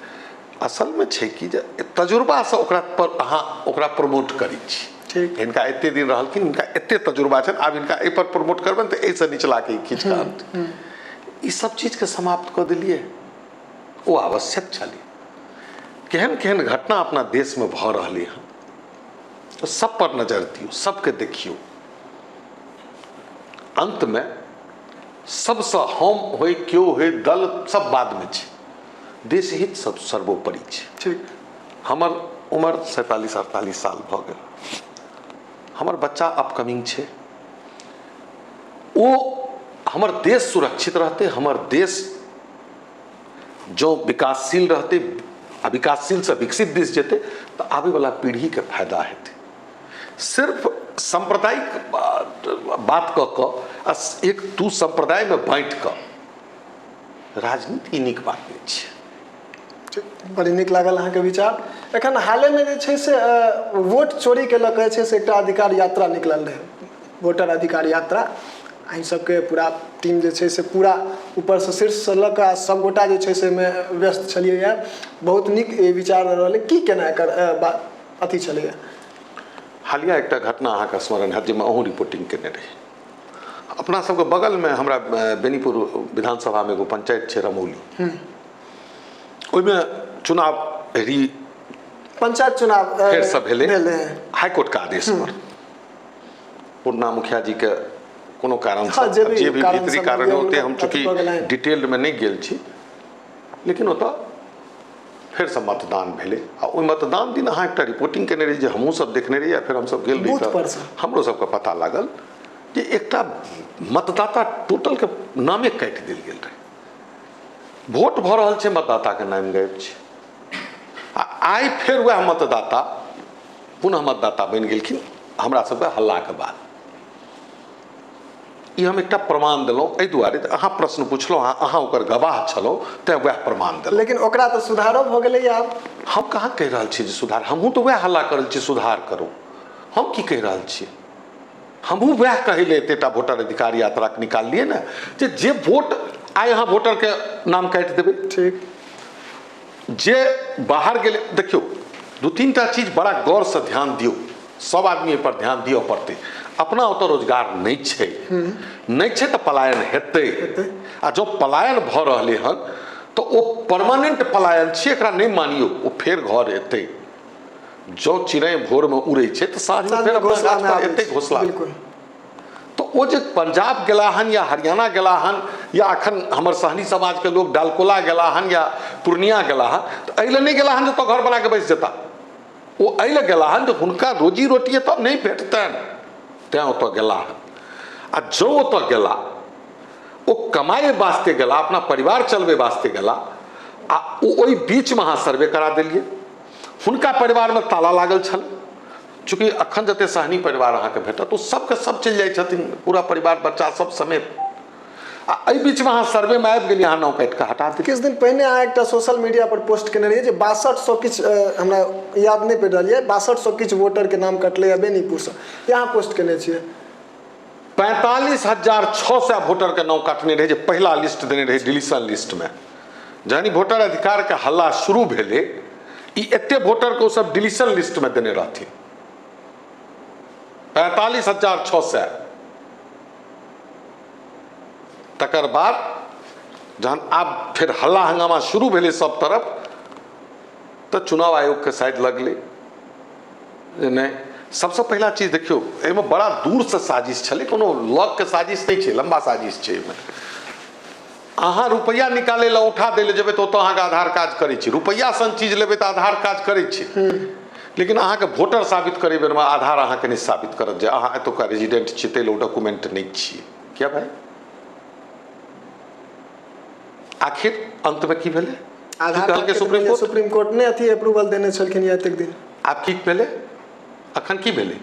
असलमे छै कि जे तजुर्बासँ ओकरा पर अहाँ ओकरा प्रमोट करै छी। ठीक, हिनका एते दिन रहलखिन, हिनका एते तजुर्बा छनि, आब हिनका एहिपर प्रमोट करबनि तऽ एहिसँ निचलाके खींच कऽ आनतै। ई सब चीजके समाप्त कऽ देलियै, ओ आवश्यक छलै। केहन केहन घटना अपना देशमे भऽ रहलै हँ, तऽ सब पर नजर दियौ, सबके देखियौ। अन्तमे सबसँ हम होइ, केओ होइ, दल सब बादमे छै, देशहित सब सर्वोपरि छै। ठीक, हमर उमर 47 48 साल भऽ गेल, हमर बच्चा अपकमिंग छै, ओ हमर देश सुरक्षित रहतै, हमर देश जँ विकासशील रहतै आ विकासशीलसँ विकसित दिस जेतै तऽ आबैवला पीढ़ीके फायदा हेतै। सिर्फ साम्प्रदायिक बात कऽ कऽ आ एक दू सम्प्रदायमे बाँटि कऽ राजनीति नीक बात नहि छै। बड़ी नीक लागल अहाँके विचार। एखन हालेमे जे छै से वोट चोरीके लऽ कऽ जे छै से एकटा अधिकार यात्रा निकलल रहै, वोटर अधिकार यात्रा। अहीं सबके पूरा टीम जे छै से पूरा ऊपरसँ शीर्षसँ लऽ कऽ सबगोटा जे छै से एहिमे व्यस्त छलियै। बहुत नीक ई विचार रहलै। की केना एकर अथी छलैए? हालिया एकटा घटना अहाँके स्मरण हैत जाहिमे अहूँ रिपोर्टिंग केने रही। अपना सबके बगलमे हमरा बेनीपुर विधानसभामे एगो पंचायत छै रमौली, ओहिमे चुनाव री पंचायत चुनाव फेरसँ भेलै हाईकोर्टके आदेश पर। पूर्णा मुखिया जी के कोनो कारण हाँ, जे भी भीतरी कारण होते, हम चूँकि डिटेल में नहीं गेल छी, लेकिन ओतऽ फेरसँ मतदान भेलै। आ ओहि मतदान दिन अहाँ एकटा रिपोर्टिंग केने रही जे हमहूँ सब देखने रही, आ फेर हमसब गेल रही तऽ हमरो सबके पता लागल जे एकटा मतदाता टोटलके नामे काटि देल गेल रहै। वोट भऽ रहल छै, मतदाताके नाम गायब छै। आ आइ फेर वएह मतदाता पुनः मतदाता बनि गेलखिन हमरा सबके हल्लाके बाद। ई हम एकटा प्रमाण देलहुँ एहि दुआरे जे अहाँ प्रश्न पुछलहुँ, अहाँ ओकर गवाह छलहुँ, तेँ वएह प्रमाण देलहुँ। लेकिन ओकरा तऽ सुधारो भऽ गेलै आब। हम कहाँ कहि रहल छी जे सुधार, हमहूँ तऽ वएह हल्ला कऽ रहल छी सुधार करू। हम की कहि रहल छी, हमहूँ वएह कहै लए एतेटा वोटर अधिकार यात्रा निकाललियै ने जे जे वोट आइ अहाँ वोटरके नाम काटि देबै, ठीक, जे बाहर गेलै। देखियौ, 2-3 टा चीज बड़ा गौरसँ ध्यान दियौ, सब आदमी एहिपर ध्यान दिअ पड़तै। अपना ओतऽ रोजगार नहि छै, नहि छै तऽ पलायन हेतै, आ जँ पलायन भऽ रहलै हन तऽ ओ परमानेंट पलायन छियै, एकरा नहि मानियौ, ओ फेर घर एतै। जँ चिड़ै भोरमे उड़ै छै तऽ साँझमे फेर अपना गाछ पर एतै घोसला। बिल्कुल। तऽ ओ जे पंजाब गेला हन या हरियाणा गेला हन या अखन हमर सहनी समाजके लोक डालकोला गेला हन या पूर्णिया गेला हन, तऽ एहि लए नहि गेला हन जे ओतऽ घर बना कऽ बैस जेता। ओ एहि लए गेला हन जे हुनका रोजी रोटी एतऽ नहि भेटतनि, तेँ ओतऽ गेला हन। आ जँ ओतऽ गेला, ओ कमाए वास्ते गेला, अपना परिवार चलबै वास्ते गेला, आ ओ ओहि बीचमे अहाँ सर्वे करा देलियै, हुनका परिवारमे ताला लागल छल। चूँकि अखन जते सहनी परिवार अहाँके भेटत ओ सबके सब चलि जाइ छथिन, पूरा परिवार बच्चा सब समेत। आ एहि बीचमे अहाँ सर्वेमे आबि गेलियै, अहाँ नाम काटि कऽ हटा देलियै। किछु दिन पहिने अहाँ एकटा सोशल मीडिया पर पोस्ट केने रहियै जे 6200 किछु, हमरा याद नहि पड़ि रहल यऽ, 6200 किछु वोटरके नाम कटलै हँ बेनीपुरसँ, ई अहाँ पोस्ट केने छियै। 45,600 वोटरके नाम काटने रहै, जे पहिला लिस्ट देने रहै डिलीशन लिस्टमे। जहन ई वोटर अधिकारके हल्ला शुरू भेलै, ई एते वोटरके ओ सब डिलीशन लिस्टमे देने रहथिन, 45,600। तकर बाद जहन आब फेर हल्ला हंगामा शुरू भेलै सब तरफ, तऽ चुनाव आयोगके शायद लगलै जे नहि। सबसँ पहिला चीज देखियौ, एहिमे बड़ा दूरसँ साजिश छलै, कोनो लगके साजिश नहि छै, लम्बा साजिश छै। एहिमे अहाँ रुपैआ निकालै लए उठा दै लए जेबै तऽ ओतऽ अहाँके आधार काज करै छै, रुपैआ सन चीज लेबै तऽ आधार काज करै छै, लेकिन अहाँके वोटर साबित करै बेरमे आधार अहाँके नहि साबित करत जे अहाँ एतुका रेजिडेंट छी, ताहि लए ओ डॉक्यूमेंट नहि छियै। किया भाई, आखिर अंतमे की भेलै? आधार कहलकै सुप्रीम कोर्ट, सुप्रीम कोर्ट ने अथी अप्रूवल देने छलखिन या एतेक दिन। आब की भेलै, अखन की भेलै?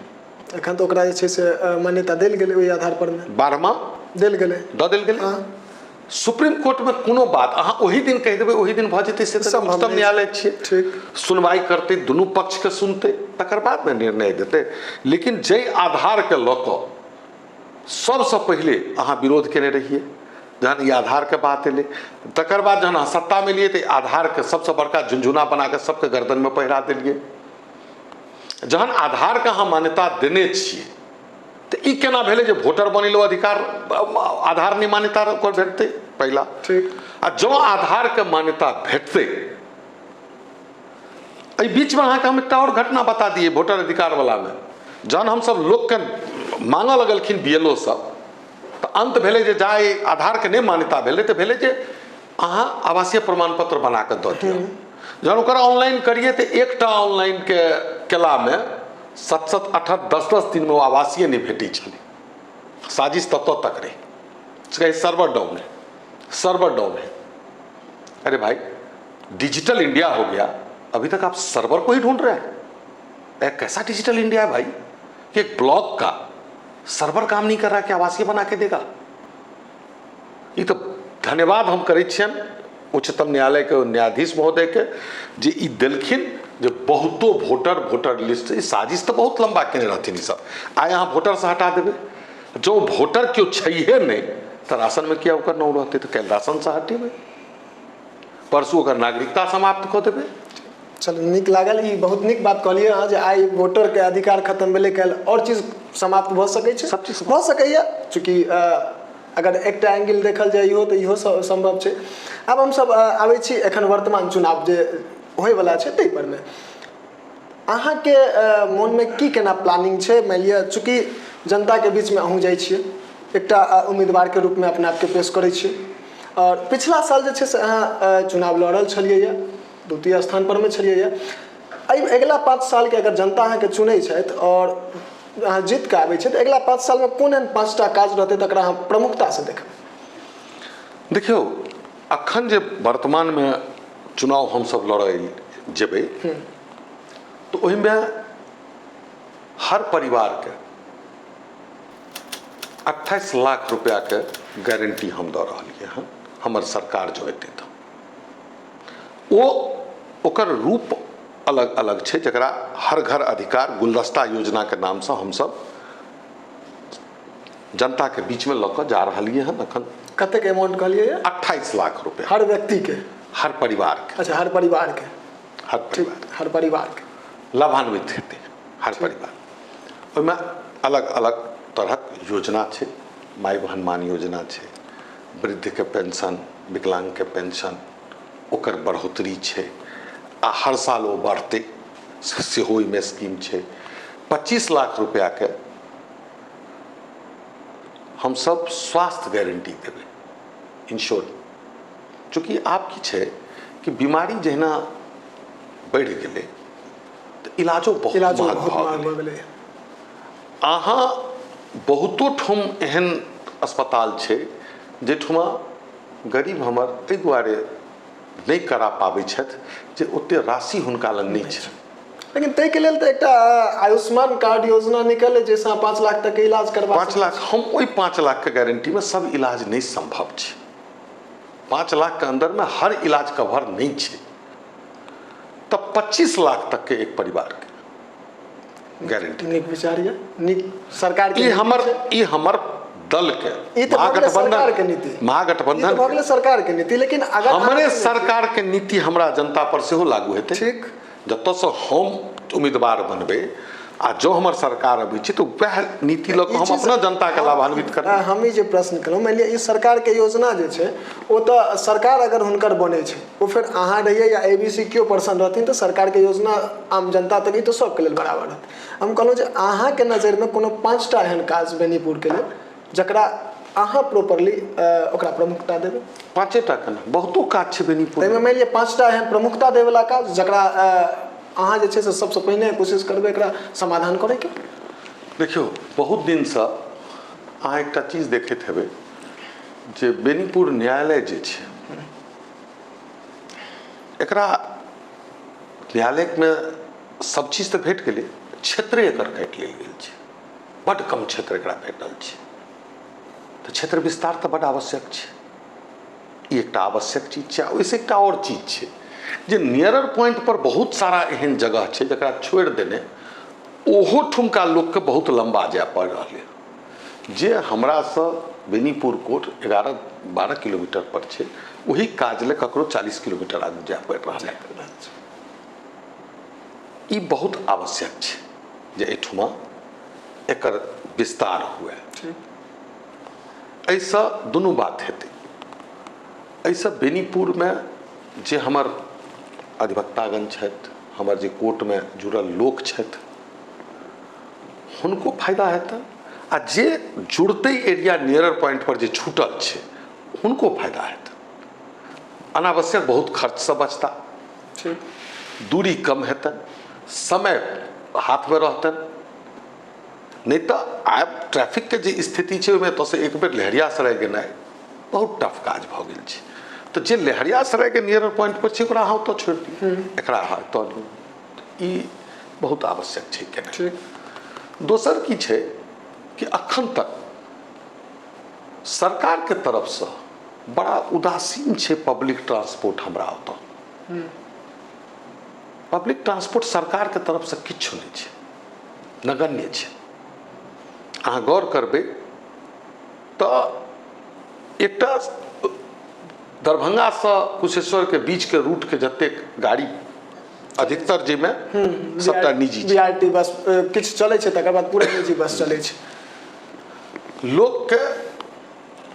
एखन तऽ ओकरा जे छै से मान्यता देल गेलै ओहि आधार पर मे। 12वां देल गेलै, दऽ देल गेलै। सुप्रीम कोर्ट में कोनो बात अहाँ ओहि दिन कहि देबै ओहि दिन भऽ जेतै से तऽ सम्भव उच्चतम नहि। न्यायालय छियै, ठीक, सुनवाई करतै, दुनू पक्षके सुनतै, तकर बाद ने निर्णय देतै। लेकिन जाहि आधारके लऽ कऽ सबसँ पहिले अहाँ विरोध केने रहियै, जहन ई आधारके बात एलै, तकर बाद जहन अहाँ सत्तामे एलियै तऽ आधारके सबसँ बड़का झुनझुना बना कऽ सबके गर्दनमे पहिरा देलियै। जहन आधारके अहाँ मान्यता देने छियै तऽ ई केना भेलै जे वोटर बनेलहुँ अधिकार आधार नहि मान्यता ओकर भेटतै? पहिला, ठीक। आ जँ आधारके मान्यता भेटतै, एहि बीचमे अहाँके हम एकटा आओर घटना बता दियै वोटर अधिकार वलामे। जहन हमसब लोकके मांगऽ लगलखिन बी एल ओ सब, तऽ अन्त भेलै जे जाहि आधारके नहि मान्यता भेलै तऽ भेलै जे अहाँ आवासीय प्रमाण पत्र बना कऽ दऽ दियौ। जहन ओकरा ऑनलाइन करियै तऽ एकटा ऑनलाइनके केलामे 7-7, 8-8, 10-10 दिनमे ओ आवासीय नहि भेटै छलै। साजिश ततऽ तक रहै, कहै सर्वर डाउन है, सर्वर डाउन है। अरे भाई, डिजिटल इंडिया हो गया, अभी तक आप सर्वर को ही ढूंढ रहे हैं? कैसा डिजिटल इंडिया है भाई कि एक ब्लॉक का सर्वर काम नहीं कर रहा कि आवासीय बना के देगा? ई तऽ धन्यवाद हम करै छियनि उच्चतम न्यायालयके न्यायाधीश महोदयके जे ई देलखिन जे बहुतो वोटर वोटर लिस्ट। ई साजिश तऽ बहुत लम्बा केने रहथिन ई सब। आइ अहाँ वोटरसँ हटा देबै, जँ वोटर केओ छैहे नहि तऽ राशनमे किया ओकर नाम रहतै? तऽ काल्हि राशनसँ हटेबै, परसू ओकर नागरिकता समाप्त कऽ देबै। चलू, नीक लागल, ई बहुत नीक बात कहलियै अहाँ जे आइ वोटरके अधिकार खतम भेलै, काल्हि आओर चीज समाप्त भऽ सकै छै, सब चीज भऽ सकैए। चूँकि अगर एकटा एंगल देखल जाय इहो तऽ इहो सम्भव छै। आब हमसब आबै छी एखन वर्तमान चुनाव जे होइवला छै ताहि परमे। अहाँके मोनमे की केना प्लानिंग छै? मानि लिअ, चूँकि जनताके बीचमे अहूँ जाइ छियै, एकटा उम्मीदवारके रूपमे अपना आपके पेश करै छियै, आओर पिछला साल जे छै से अहाँ चुनाव लड़ल छलियै यऽ, द्वितीय स्थान परमे छलियै यऽ। एहि अगिला 5 सालके अगर जनता अहाँके चुनै छथि आओर अहाँ जीत कऽ आबै छियै तऽ अगिला 5 सालमे कोन एहन 5टा काज रहतै तकरा अहाँ प्रमुखतासँ देखबै? देखियौ, अखन जे वर्तमानमे चुनाव हमसब लड़ै जेबै तऽ ओहिमे हर परिवारके 28 लाख रुपैआके गारंटी हम दऽ रहलियै हन, हमर सरकार जो एतै तऽ ओ ओकर रूप अलग अलग छै, जकरा हर घर अधिकार गुलदस्ता योजनाके नामसँ हमसब जनताके बीचमे लऽ कऽ जा रहलियै हन। अखन कतेक अमाउंट कहलियै? 28 लाख रुपया हर व्यक्तिके, हर परिवारके। अच्छा, हर परिवारके। हर परिवार, हर परिवारके लाभान्वित हेतै हर परिवार। ओहिमे अलग अलग तरहक योजना छै, माय बहन मान योजना छै, वृद्धके पेंशन, विकलांगके पेंशन, ओकर बढ़ोतरी छै आ हर साल ओ बढ़तै सेहो ओहिमे स्कीम छै। 25 लाख रुपैआके हमसब स्वास्थ्य गारंटी देबै, इंश्योर। चूँकि आब की छै कि बीमारी जहिना बढ़ि गेलै तऽ इलाजो बहुत महग भऽ गेलै। अहाँ बहुतो ठाम एहन अस्पताल छै जाहिठुमा गरीब हमर एहि दुआरे नहि करा पाबै छथि जे ओते राशि हुनका लग नहि छै। लेकिन ताहिके लेल तऽ एकटा आयुष्मान कार्ड योजना निकललै जाहिसँ 5 लाख तक के इलाज करबा 5 लाख। हम ओहि 5 लाखके गारंटीमे सब इलाज नहि सम्भव छै। 5 लाखके अन्दरमे हर इलाज कवर नहि छै। तऽ 25 लाख तकके एक परिवारके गारंटी। नीक विचार यऽ, नीक सरकार के। ई हमर दल के महागठबंधन के नीति, महागठबंधन भऽ गेलै सरकार के नीति। लेकिन अगर हमरे सरकार के नीति हमरा जनता पर सेहो लागू हेतै। ठीक, जतऽसँ हम उम्मीदवार बनबै आ जो हमर सरकार अबै छै तऽ वएह नीति लऽ कऽ हम अपना जनताके लाभान्वित करबै। हम ई जे प्रश्न केलहुँ, मानि लिअ ई सरकारके योजना जे छै ओ तऽ सरकार अगर हुनकर बनै छै, ओ फेर अहाँ रहियै या ABC केओ पर्सन रहथिन, तऽ सरकारके योजना आम जनता तक ई तऽ सबके लेल बराबर रहतै। हम कहलहुँ जे अहाँके नजरिमे कोनो 5टा एहन काज बेनीपुरके लेल जकरा अहाँ प्रॉपरली ओकरा प्रमुखता देबै। 5टा केना, बहुतो काज छै बेनीपुर। ताहिमे मानि लिअ 5टा एहन प्रमुखता दैवला काज जकरा अहाँ जे छै से सबसँ पहिने कोशिश करबै एकरा समाधान करैके। देखियौ, बहुत दिनसँ अहाँ एकटा चीज देखैत हेबै जे बेनीपुर न्यायालय जे छै एकरा न्यायालयमे सब चीज तऽ भेट गेलै, क्षेत्रे एकर काटि लेल गेल छै, बड्ड कम क्षेत्र एकरा भेटल छै। तऽ क्षेत्र विस्तार तऽ बड्ड आवश्यक छै, ई एकटा आवश्यक चीज छै। आ ओहिसँ एकटा आओर चीज छै जे नियरर पॉइंट पर बहुत सारा एहन जगह छै जकरा छोड़ि देने ओहो ठुमका लोकके बहुत लम्बा जाय पड़ि रहलै। जे हमरासँ बेनीपुर कोर्ट 11-12 किलोमीटर पर छै, ओही काज लए ककरो 40 किलोमीटर आगू जाय पड़ि रहल है। ई बहुत आवश्यक छै जे एहिठुमा एकर विस्तार हुए। एहिसँ दुनू बात हेतै। एहिसँ बेनीपुरमे जे हमर अधिवक्तागण छथि, हमर जे कोर्टमे जुड़ल लोक छथि, हुनको फायदा हेतनि, आ जे जुड़तै एरिया नियरर पॉइंट पर जे छूटल छै हुनको फायदा हेतनि। अनावश्यक बहुत खर्चसँ बचता, दूरी कम हेतनि, समय हाथमे रहतनि। नहि तऽ आब ट्रैफिकके जे स्थिति छै ओहिमे एतऽसँ एक बेर लहेरियासराय गेनाइ बहुत टफ काज भऽ गेल छै। तऽ जे लहेरियासरायके नियरर पॉइंट पर छै ओकरा अहाँ ओतऽ छोड़ि दियौ, एकरा अहाँ एतऽ लियौ। ई बहुत आवश्यक छै केनाइ। दोसर की छै कि अखन तक सरकारके तरफसँ बड़ा उदासीन छै पब्लिक ट्रांसपोर्ट। हमरा ओतऽ पब्लिक ट्रांसपोर्ट सरकारके तरफसँ किछु नहि छै, नगण्य छै। अहाँ गौर करबै तऽ एकटा दरभंगासँ कुशेश्वरके बीचके रूटके जतेक गाड़ी अधिकतर जाहिमे सबटा निजी छै, BRT बस किछु चलै छै, तकर बाद पूरा निजी बस चलै छै। लोकके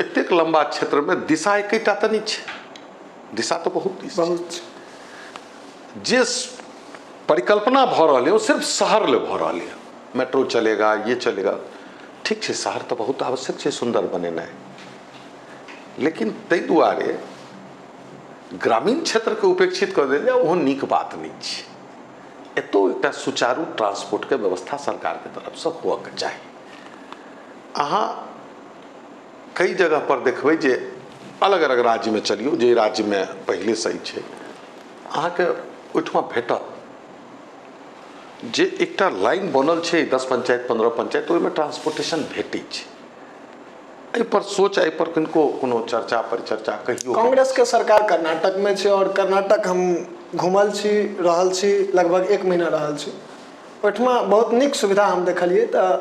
एतेक लम्बा क्षेत्रमे दिशा एकेटा तऽ नहि छै, दिशा तऽ बहुत दिश बहुत छै। जे परिकल्पना भऽ रहल है ओ सिर्फ शहर ले भऽ रहल है। मेट्रो चलेगा, ये चलेगा, ठीक छै, शहर तऽ बहुत आवश्यक छै सुन्दर बनेनाइ, लेकिन ताहि दुआरे ग्रामीण क्षेत्रके उपेक्षित कऽ देल जाय ओहो नीक बात नहि छै। एतौ एकटा सुचारू ट्रांसपोर्टके व्यवस्था सरकारके तरफसँ हुअके चाही। अहाँ कई जगह पर देखबै जे अलग अलग राज्यमे चलियौ, जे राज्यमे पहिलेसँ ही छै, अहाँके ओहिठमा भेटत जे एकटा लाइन बनल छै 10 पंचायत 15 पंचायत, ओहिमे ट्रांसपोर्टेशन भेटै छै। एहिपर सोच, एहिपर किनको कोनो चर्चा परिचर्चा कहियो। कांग्रेस के सरकार कर्नाटक में छै और कर्नाटक हम घूमल छी, रहल छी, लगभग 1 महीना रहल छी। ओहिठमा बहुत नीक सुविधा हम देखलियै। तऽ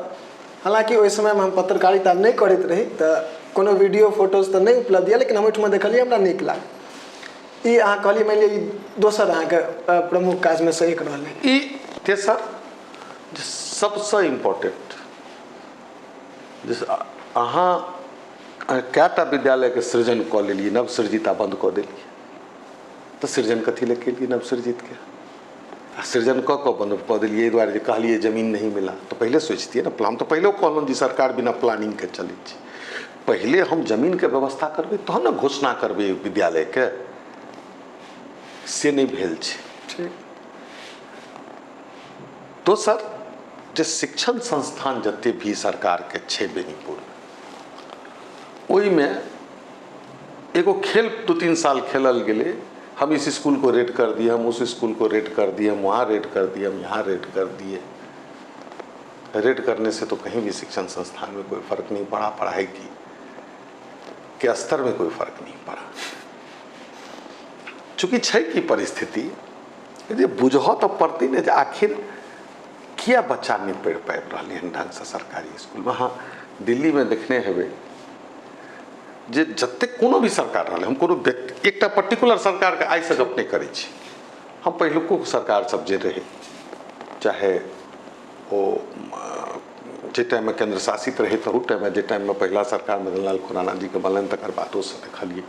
हालाँकि ओहि समयमे हम पत्रकारिता नहि करैत रही, तऽ कोनो वीडियो फोटोज तऽ नहि उपलब्ध यऽ, लेकिन हम ओहिठमा देखलियै, हमरा नीक लागल। ई अहाँ कहलियै, मानि लिअ ई दोसर अहाँके प्रमुख काजमे सँ एक रहलै। ई तेसर जे सबसँ इम्पोर्टेंट, जे अहाँ कएटा विद्यालयके सृजन कऽ लेलियै, नव सृजित आ बन्द कऽ देलियै, तऽ सृजन कथी लए केलियै नव सृजितके? आ सृजन कऽ कऽ बन्द कऽ देलियै एहि दुआरे जे कहलियै जमीन नहीं मिला। तऽ पहिले सोचितियै ने। हम तऽ पहिले कहलहुँ जे सरकार बिना प्लानिंगके चलै छै। पहिले हम जमीनके व्यवस्था करबै तहन ने घोषणा करबै विद्यालयके, से नहि भेल छै। ठीक। दोसर जे शिक्षण संस्थान जते भी सरकारके छै बेनीपुर, ओहिमे एगो खेल 2-3 साल खेलल गेलै, हम इस स्कूल को रेड कर दिए, हम उस स्कूल को रेड कर दिए, हम वहाँ रेड कर दिए, हम यहाँ रेड कर दिए। रेड करने से तो कहीं भी शिक्षण संस्थान में कोई फर्क नहीं पड़ा, पढ़ाई की के स्तर में कोई फर्क नहीं पड़ा। चूँकि छै की परिस्थिति जे बुझऽ तऽ पड़तै ने जे आखिर किया बच्चा नहि पढ़ि पाबि रहलै हन ढङ्गसँ सरकारी स्कूलमे। अहाँ दिल्लीमे देखने हेबै जे जतेक कोनो भी सरकार रहलै, हम कोनो व्यक्ति एकटा पर्टिकुलर सरकारके आइसँ गप नहि करै छी, हम पहिलुको सरकार सब जे रहै, चाहे ओ जे टाइममे केन्द्र शासित रहै तहू टाइममे, जे टाइममे पहिला सरकार मदन लाल खुराना जीके बनलनि तकर बादोसँ देखलियै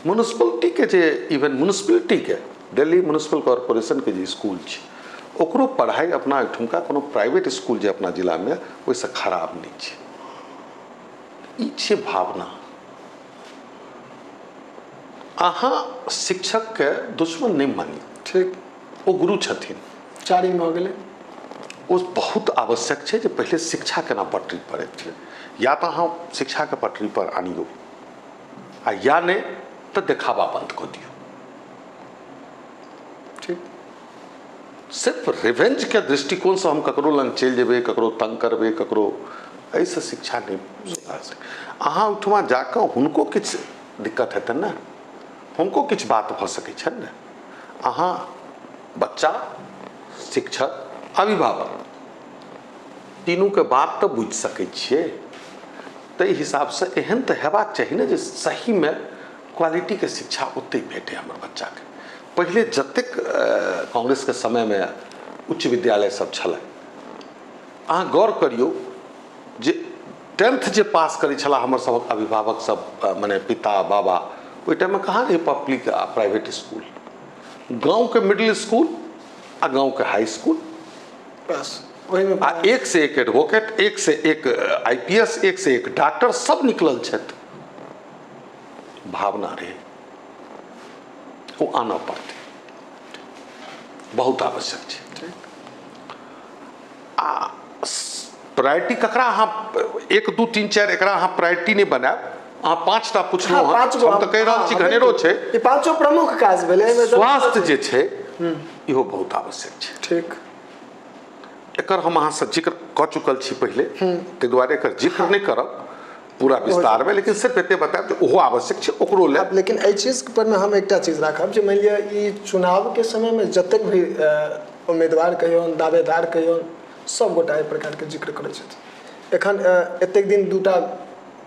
म्युनिसिपलिटीके जे इवन म्युनिसिपलिटीके दिल्ली म्युनिसिपल कॉरपोरेशनके जे स्कूल छै ओकरो पढ़ाइ अपना एहिठुमका कोनो प्राइवेट स्कूल जे अपना जिलामे ओहिसँ खराब नहि छै। ई छै भावना। अहाँ शिक्षकके दुश्मन नहि मानियौ। ठीक। ओ गुरु छथिन। चारिम भऽ गेलै। ओ बहुत आवश्यक छै जे पहिले शिक्षा केना पटरी पर एतै, या तऽ अहाँ शिक्षाके पटरी पर आनियौ आ या नहि तऽ देखावा बन्द कऽ दियौ। ठीक। सिर्फ रिवेंजके दृष्टिकोणसँ हम ककरो लग चलि जेबै, ककरो तंग करबै, ककरो एहिसँ शिक्षा नहि सुधार सकै। अहाँ ओहिठमा जाकऽ हुनको किछु दिक्कत हेतनि ने, हुनको किछु बात भऽ सकै छनि ने। अहाँ बच्चा, शिक्षक, अभिभावक तीनूके बात तऽ बुझि सकै छियै। ताहि हिसाबसँ एहन तऽ हेबाक चाही ने जे सहीमे क्वालिटीके शिक्षा ओतहि भेटै हमर बच्चाके। पहिले जतेक कांग्रेसके समयमे उच्च विद्यालय सब छलै, अहाँ गौर करियौ जे 10th जे पास करै छलाह हमर सभक अभिभावक सब, मने पिता बाबा, ओहि टाइममे कहाँ रहै पब्लिक आ प्राइवेट स्कूल। गाँवके मिडिल स्कूल आ गाँवके हाई स्कूल बस ओहिमे। आ एक से एक एडवोकेट, एक से एक IPS, एक से एक डॉक्टर सब निकलल छथि। भावना रहै, ओ आनऽ पड़तै, बहुत आवश्यक छै। आ प्रायोरिटी ककरा अहाँ 1 2 3 4 एकरा अहाँ प्रायोरिटी नहि बनायब। अहाँ 5टा पुछलहुँ हँ, हम तऽ कहि रहल छी घनेरो छै। ई 5 प्रमुख काज भेलै। स्वास्थ्य जे छै इहो बहुत आवश्यक छै। ठीक। एकर हम अहाँसँ जिक्र कऽ चुकल छी पहिले, ताहि दुआरे एकर जिक्र नहि करब पूरा विस्तारमे, लेकिन सिर्फ एते बतायब जे ओहो आवश्यक छै, ओकरो लए। लेकिन एहि चीज पर मे हम एकटा चीज राखब जे मानि लिअ ई चुनावके समयमे जतेक भी उम्मीदवार कहियौन, दावेदार कहियौन, सब गोटा एहि प्रकारके जिक्र करै छथिन। एखन एतेक दिन 2टा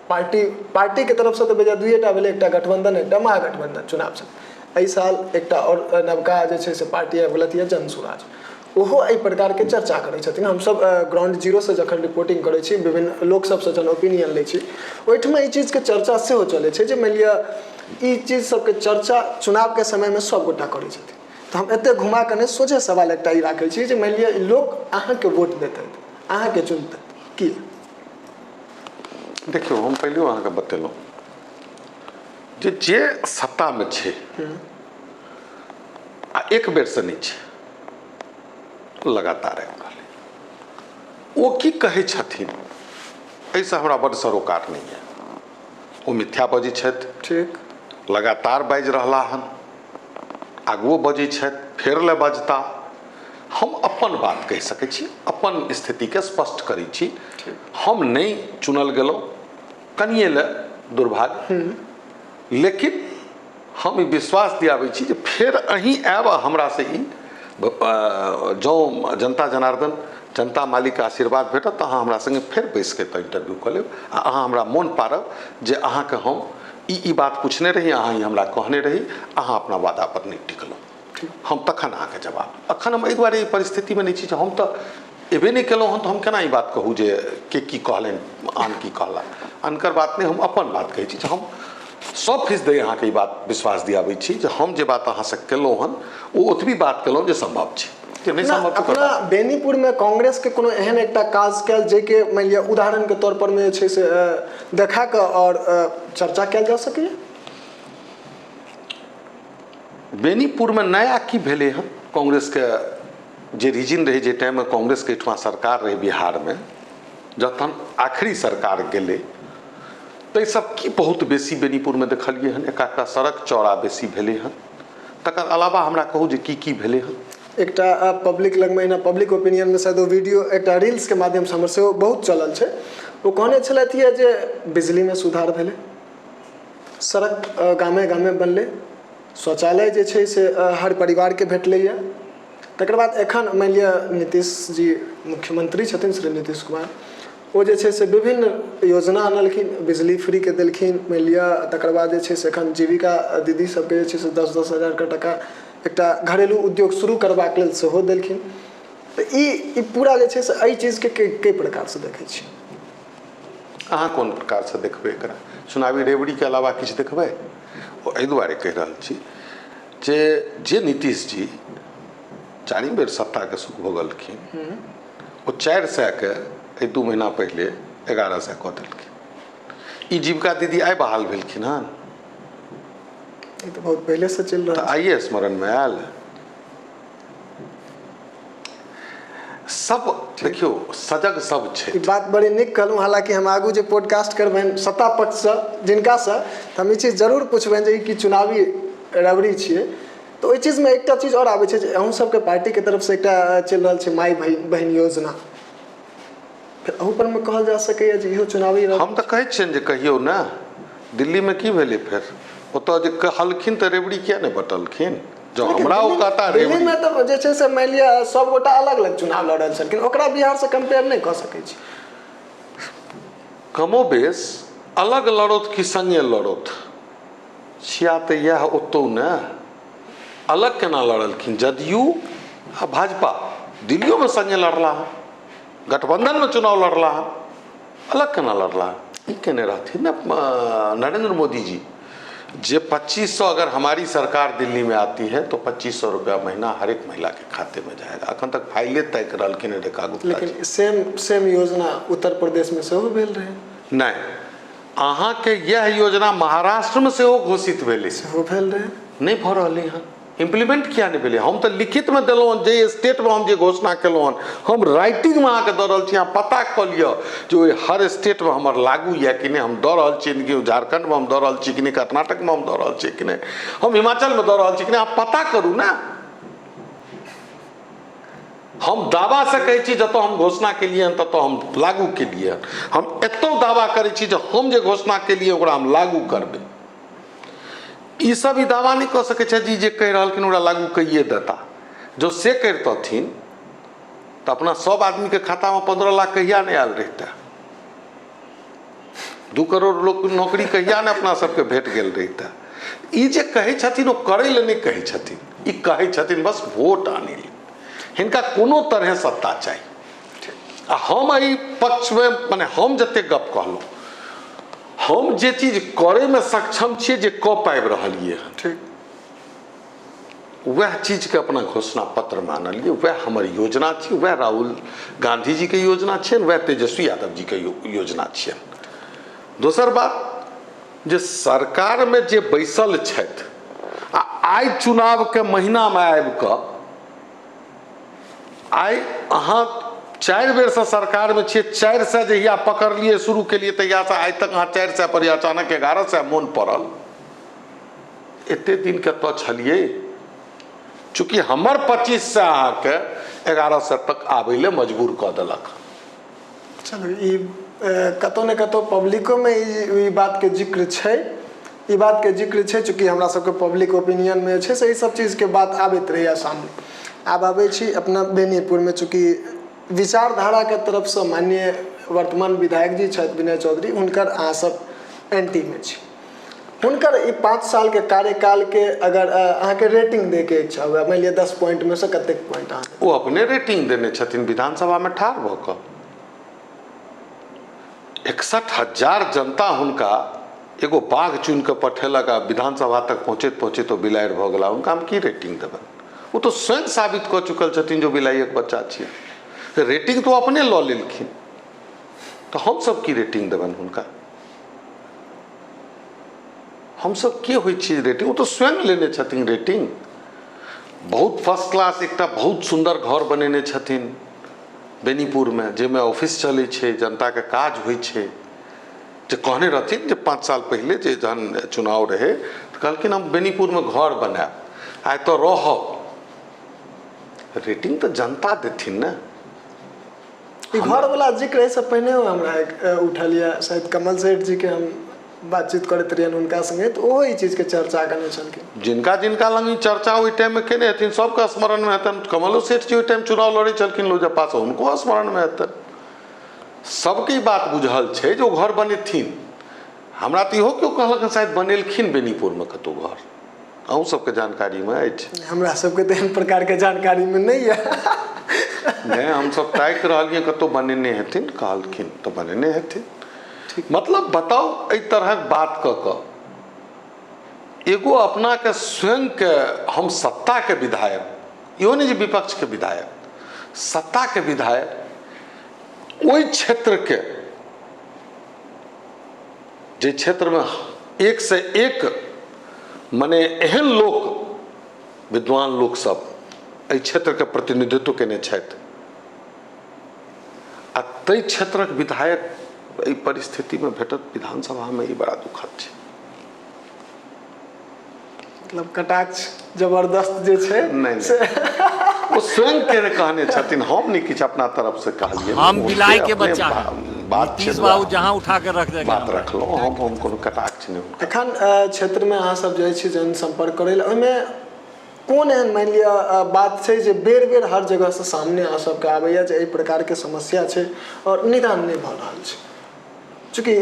पार्टीके तरफसँ तऽ बेजा 2टा भेलै, एकटा गठबंधन, एकटा महागठबंधन चुनाव छल। एहि साल एकटा आओर नवका जे छै से पार्टी आबि गेलथि यऽ, जन सुराज, ओहो एहि प्रकारके चर्चा करै छथिन। हमसब ग्राउंड जीरोसँ जखन रिपोर्टिंग करै छी, विभिन्न लोक सबसँ जखन ओपिनियन लै छी, ओहिठमा ई चीजके चर्चा सेहो चलै छै जे मानि लिअ ई चीज सबके चर्चा चुनावके समयमे सब गोटा करै छथिन। तऽ हम एते घुमा कऽ नहि, सोझे सवाल एकटा ई राखै छी जे मानि लिअ ई लोक अहाँके वोट देतथि, अहाँके चुनतथि की? देखियौ, हम पहिलेओ अहाँके बतेलहुँ जे जे सत्तामे छै आ एक बेरसँ नहि छै, लगातार आबि रहलै, ओ की कहै छथिन एहिसँ हमरा बड्ड सरोकार नहि यऽ। ओ मिथ्या बजै छथि। ठीक। लगातार बाजि रहला हन, आगुओ बजै छथि, फेर लए बजता। हम अपन बात कहि सकै छी, अपन स्थितिके स्पष्ट करै छी। हम नहि चुनल गेलहुँ, कनिए लए दुर्भाग्य, लेकिन हम ई विश्वास दियाबै छी जे फेर अहीं आयब आ हमरासँ ई जँ जनता जनार्दन जनता मालिकके आशीर्वाद भेटत तऽ अहाँ हमरा सङ्गे फेर बैसिके एतऽ इंटरव्यू कऽ लेब आ अहाँ हमरा मोन पाड़ब जे अहाँके हम ई ई बात पुछने रही, अहाँ ई हमरा कहने रही, अहाँ अपना वादापर नहि टिकलहुँ। हम तखन अहाँके जवाब। अखन हम एहि दुआरे ई परिस्थितिमे नहि छी जे हम तऽ एबे नहि केलहुँ हन, तऽ हम केना ई बात कहू जे के की कहलनि, आन की कहला। अनकर बात नहि, हम अपन बात कहै छी जे हम 100% अहाँके ई बात विश्वास दियाबै छी जे हम जे बात अहाँसँ केलहुँ हन ओ ओतबी बात केलहुँ जे सम्भव छै, जे नहि सम्भव छै। अपना बेनीपुरमे कांग्रेसके कोनो एहन एकटा काज कयल जाहिके मानि लिअ उदाहरणके तौर पर मे जे छै से देखा कऽ आओर चर्चा कयल जा सकैए? बेनीपुरमे नया की भेलै हन? कांग्रेसके जे रीजन रहै, जे टाइममे कांग्रेसके एहिठमा सरकार रहै बिहारमे, जखन आखिरी सरकार गेलै ताहि सब की बहुत बेसी बेनीपुरमे देखलियै हन? एक आधटा सड़क चौड़ा बेसी भेलै हन, तकर अलावा हमरा कहू जे की की भेलै हन? एकटा पब्लिक लगमे एहिना पब्लिक ओपिनियनमे शायद ओ वीडियो एकटा रील्सके माध्यमसँ हमर सेहो बहुत चलल छै, ओ कहने छलथि यऽ जे बिजलीमे सुधार भेलै, सड़क गामे गामे बनलै, शौचालय जे छै से हर परिवारके भेटलैए। तकर बाद एखन मानि लिअ नीतीश जी मुख्यमंत्री छथिन, श्री नीतीश कुमार, ओ जे छै से विभिन्न योजना अनलखिन, बिजली फ्रीके देलखिन मानि लिअ। तकर बाद जे छै से एखन जीविका दीदी सबके जे छै से 10-10 हजारके टका एकटा घरेलू उद्योग शुरू करबाक लेल सेहो देलखिन। तऽ ई पूरा जे छै से एहि चीजके कई प्रकारसँ देखै छी। अहाँ कोन प्रकारसँ देखबै एकरा? चुनावी रेवड़ीके अलावा किछु देखबै? ओ एहि दुआरे कहि रहल छी जे जे नीतीश जी चारिम बेर सत्ताके सुख भोगलखिन, ओ 400के एहि 2 महीना पहिले 1100 कऽ देलखिन। ई जीविका दीदी आइ बहाल भेलखिन हन? ई तऽ बहुत पहिलेसँ चलि रहल। तऽ आइए स्मरणमे आयल सब? देखियौ, सजग सब छै। ई बात बड़ी नीक कहलहुँ। हालाँकि हम आगू जे पॉडकास्ट करबनि सत्ता पक्षसँ जिनकासँ, तऽ हम ई चीज जरूर पुछबनि जे ई की चुनावी रबड़ी छियै। तऽ ओहि चीजमे एकटा चीज आओर आबै छै जे अहूँ सबके पार्टीके तरफसँ एकटा चलि रहल छै माय बहिन योजना, फेर अहू परमे कहल जा सकैए जे इहो चुनावी? हम तऽ कहै छियनि जे कहियौ ने दिल्लीमे की भेलै, फेर ओतऽ जे कहलखिन तऽ रेवड़ी किया नहि बटलखिन? जँ हमरा ओ कहता दिल्लीमे तऽ जे छै से मानि लिअ सब गोटा अलग अलग चुनाव लड़ल छलखिन, ओकरा बिहारसँ कम्पेयर नहि कऽ सकै छी। कमो बेस अलग लड़त कि सङ्गे लड़त छिया तऽ इएह ओतौ ने अलग केना लड़लखिन जदयू आ भाजपा? दिल्लियोमे सङ्गे लड़ला हँ, गठबंधनमे चुनाव लड़ला हँ, अलग केना लड़ला? ई केने रहथिन ने नरेंद्र मोदी जी जे 2500 अगर हमारी सरकार दिल्ली में आती है तो 2500 रुपया महीना हर एक महिला के खाते में जाएगा। अखन तक फाइले ताकि रहलखिन रेखा गुप्ता। लेकिन सेम सेम योजना उत्तर प्रदेश में सेहो भेल रहे। नहि, अहाँके यह योजना महाराष्ट्र में सेहो घोषित भेलै, सेहो भेल रहे। नहि भऽ रहलै हन इम्प्लीमेंट, किया नहि भेलै? हम तऽ लिखितमे देलहुँ हन, जे स्टेटमे हम जे घोषणा केलहुँ हन, हम राइटिंगमे अहाँके दऽ रहल छी। अहाँ पता कऽ लिअ जे ओहि हर स्टेटमे हमर लागू यऽ कि नहि। हम दऽ रहल छी कि झारखण्डमे हम दऽ रहल छी कि नहि, कर्नाटकमे हम दऽ रहल छी कि नहि, हम हिमाचलमे दऽ रहल छी कि नहि, अहाँ पता करू ने। हम दावासँ कहै छी, जतऽ हम घोषणा केलियै हन ततऽ हम लागू केलियै हन। हम एतौ दावा करै छी जे हम जे घोषणा केलियै ओकरा हम लागू करबै। ई सब ई दावा नहि कऽ सकै छथि जे कहि रहलखिन ओकरा लागू कैये देता। जँ से करितथिन तऽ अपना सब आदमीके खातामे 15 लाख कहिया नहि आयल रहितै, 2 करोड़ लोक नौकरी कहिया ने अपना सबके भेट गेल रहितै। ई जे कहै छथिन ओ करै लए नहि कहै छथिन, ई कहै छथिन बस वोट आनै लए। हिनका कोनो तरहे सत्ता चाही। आ हम एहि पक्षमे, मने हम जते गप कहलहुँ, हम जे चीज करैमे सक्षम छियै, जे कऽ पाबि रहलियै हन, ठीक, वएह चीजके अपना घोषणा पत्रमे आनलियै। वएह हमर योजना छी, वएह राहुल गांधी जीके योजना छियनि, वएह तेजस्वी यादव जीके योजना छियनि। दोसर बात जे सरकारमे जे बैसल छथि आ आइ चुनावके महीनामे आबि कऽ, आइ अहाँ 4 बेरसँ सरकारमे छियै, 400 जहिया पकड़लियै शुरू केलियै तहियासँ आइ तक अहाँ 400 पर, अचानक 1100 मोन पड़ल। एते दिन कतऽ छलियै? चूँकि हमर 2500 अहाँके 1100 तक आबै लए मजबूर कऽ देलक। चलू, ई कतहु ने कतहु पब्लिकोमे ई बातके जिक्र छै, ई बातके जिक्र छै। चूँकि हमरा सबके पब्लिक ओपिनियनमे जे छै से ई सब चीजके बात आबैत रहैए सामने। आब आबै छी अपना बेनीपुरमे, चूँकि विचारधाराके तरफसँ माननीय वर्तमान विधायक जी छथि विनय चौधरी, हुनकर अहाँसब एंटीमे छी। हुनकर ई 5 सालके कार्यकालके अगर अहाँके रेटिंग दैके इच्छा हुए, मानि लिअ 10 पॉइंटमे सँ कतेक पॉइंट अहाँ? ओ अपने रेटिंग देने छथिन विधानसभामे ठाढ़ भऽ कऽ। 61,000 जनता हुनका एगो बाघ चुनि कऽ पठेलक आ विधानसभा तक पहुँचैत पहुँचैत ओ बिलाड़ि भऽ गेला। हुनका हम की रेटिंग देबनि? ओ तऽ स्वयं साबित कऽ चुकल छथिन जे ओ बिलाइक बच्चा छियै। रेटिंग तऽ ओ अपने लऽ लेलखिन, तऽ हमसब की रेटिंग देबनि हुनका? हमसब के होइ छियै रेटिंग? ओ तऽ स्वयं लेने छथिन रेटिंग। बहुत फर्स्ट क्लास एकटा बहुत सुन्दर घर बनेने छथिन बेनीपुरमे, जाहिमे ऑफिस चलै छै, जनताके काज होइ छै। जे कहने रहथिन जे 5 साल पहिले जे जहन चुनाव रहै तऽ कहलखिन हम बेनीपुरमे घर बनायब आ एतऽ रहब। रेटिंग तऽ जनता देथिन ने। ई घर वाला जिक्र एहिसँ पहिने हमरा उठल यऽ, शायद कमल सेठ जी के हम बातचीत करैत रहियनि हुनका संगे तऽ ओहो ई चीजके चर्चा करने छलखिन। जिनका जिनका लग ई चर्चा ओहि टाइममे केने हेथिन सबके स्मरणमे हेतनि। कमलो सेठ जी ओहि टाइम चुनाव लड़ै छलखिन लोजपासँ, हुनको स्मरणमे हेतनि। सबके ई बात बुझल छै जे ओ घर बनेथिन। हमरा तऽ इहो केओ कहलक हँ शायद बनेलखिन बेनीपुरमे कतहु घर, अहूँ सबके जानकारीमे अछि? हमरा सबके तऽ एहन प्रकारके जानकारीमे नहि यऽ। नहि, हमसब ताकि रहलियै कतहु बनेने हेथिन, कहलखिन तऽ बनेने हेथिन। मतलब बताउ, एहि तरहक बात कऽ कऽ एगो अपनाके स्वयंके हम सत्ताके विधायक, इहो नहि जे विपक्षके विधायक, सत्ताके विधायक, ओहि क्षेत्रके जे क्षेत्रमे एक से एक मने एहन लोक, विद्वान लोक सब एहि क्षेत्रके प्रतिनिधित्व केने छथि, आ ताहि क्षेत्रक विधायक एहि परिस्थितिमे भेटत विधानसभामे, ई बड़ा दुखद छै। मतलब कटाक्ष जबरदस्त जे छै। नहि, ओ स्वयं के कहने छथिन, हम नहि किछु अपना तरफ से कहलियै। हम बिलाइ के बच्चा हैं, बात नीतीश बाबू जहाँ उठा के रख देंगे बात रखलहुँ, हम कोनो कटाक्ष नहि। एखन क्षेत्रमे अहाँ सब जाइ छी जनसम्पर्क करै लए, ओहिमे कोन एहन मानि लिअ बात छै जे बेर बेर हर जगहसँ सामने अहाँ सबके आबैया जे एहि प्रकारके समस्या छै आओर निदान नहि भऽ रहल छै? चूँकि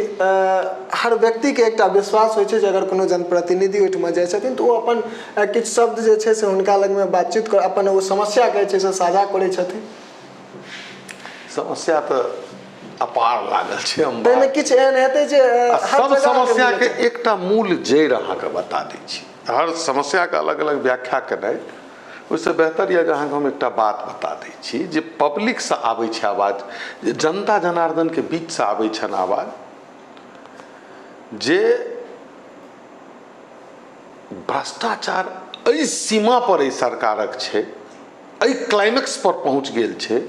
हर व्यक्तिके एकटा विश्वास होइ छै जे अगर कोनो जनप्रतिनिधि ओहिठमा जाइ छथिन तऽ ओ अपन किछु शब्द जे छै से हुनका लगमे बातचीत कर अपन ओ समस्याके जे छै से साझा करै छथिन। समस्या तऽ अपार लागल छै। हम ताहिमे किछु एहन हेतै जे सब समस्याके एकटा मूल जड़ि अहाँके बता दै छी। हर समस्याके अलग अलग व्याख्या केनाइ ओहिसँ बेहतर यऽ जे अहाँके हम एकटा बात बता दै छी जे पब्लिकसँ आबै छै आवाज, जे जनता जनार्दनके बीचसँ आबै छनि आवाज, जे भ्रष्टाचार एहि सीमा पर एहि सरकारक छै, एहि क्लाइमेक्स पर पहुँच गेल छै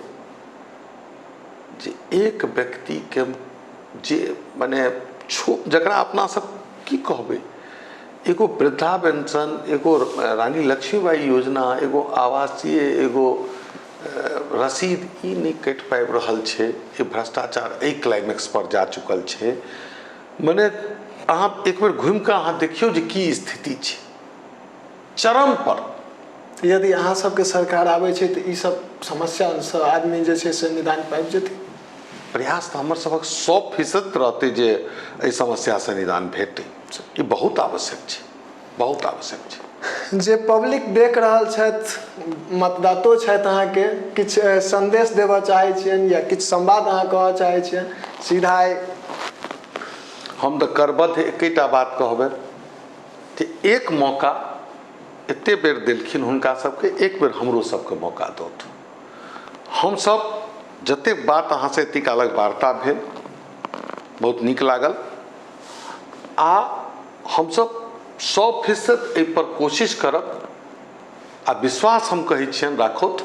जे एक व्यक्तिके जे मने जकरा अपना सब की कहबै, एगो वृद्धा पेंशन, एगो रानी लक्ष्मीबाई योजना, एगो आवासीय, एगो रसीद ई नहि कटि पाबि रहल छै। ई भ्रष्टाचार एहि क्लाइमेक्स पर जा चुकल छै। मने अहाँ एक बेर घुमि कऽ अहाँ देखियौ जे की स्थिति छै चरम पर। यदि अहाँ सबके सरकार आबै छै तऽ ई सब समस्यासँ आदमी जे छै से निदान पाबि जेतै? प्रयास तऽ हमर सभक 100% रहतै जे एहि समस्यासँ निदान भेटै। ई बहुत आवश्यक छै, बहुत आवश्यक छै। जे पब्लिक देख रहल छथि, मतदातो छथि, अहाँके किछु संदेश देबऽ चाहै छियनि या किछु संवाद अहाँ कहऽ चाहै छियनि सीधा? हम तऽ करबद्ध एकेटा बात कहबै जे एक मौका एते बेर देलखिन हुनका सबके, एक बेर हमरो सबके मौका दौथ। हमसब जतेक बात अहाँसँ एते कालक वार्ता भेल बहुत नीक लागल, आ हमसब 100% एहिपर कोशिश करब आ विश्वास हम कहै छियनि राखौथ,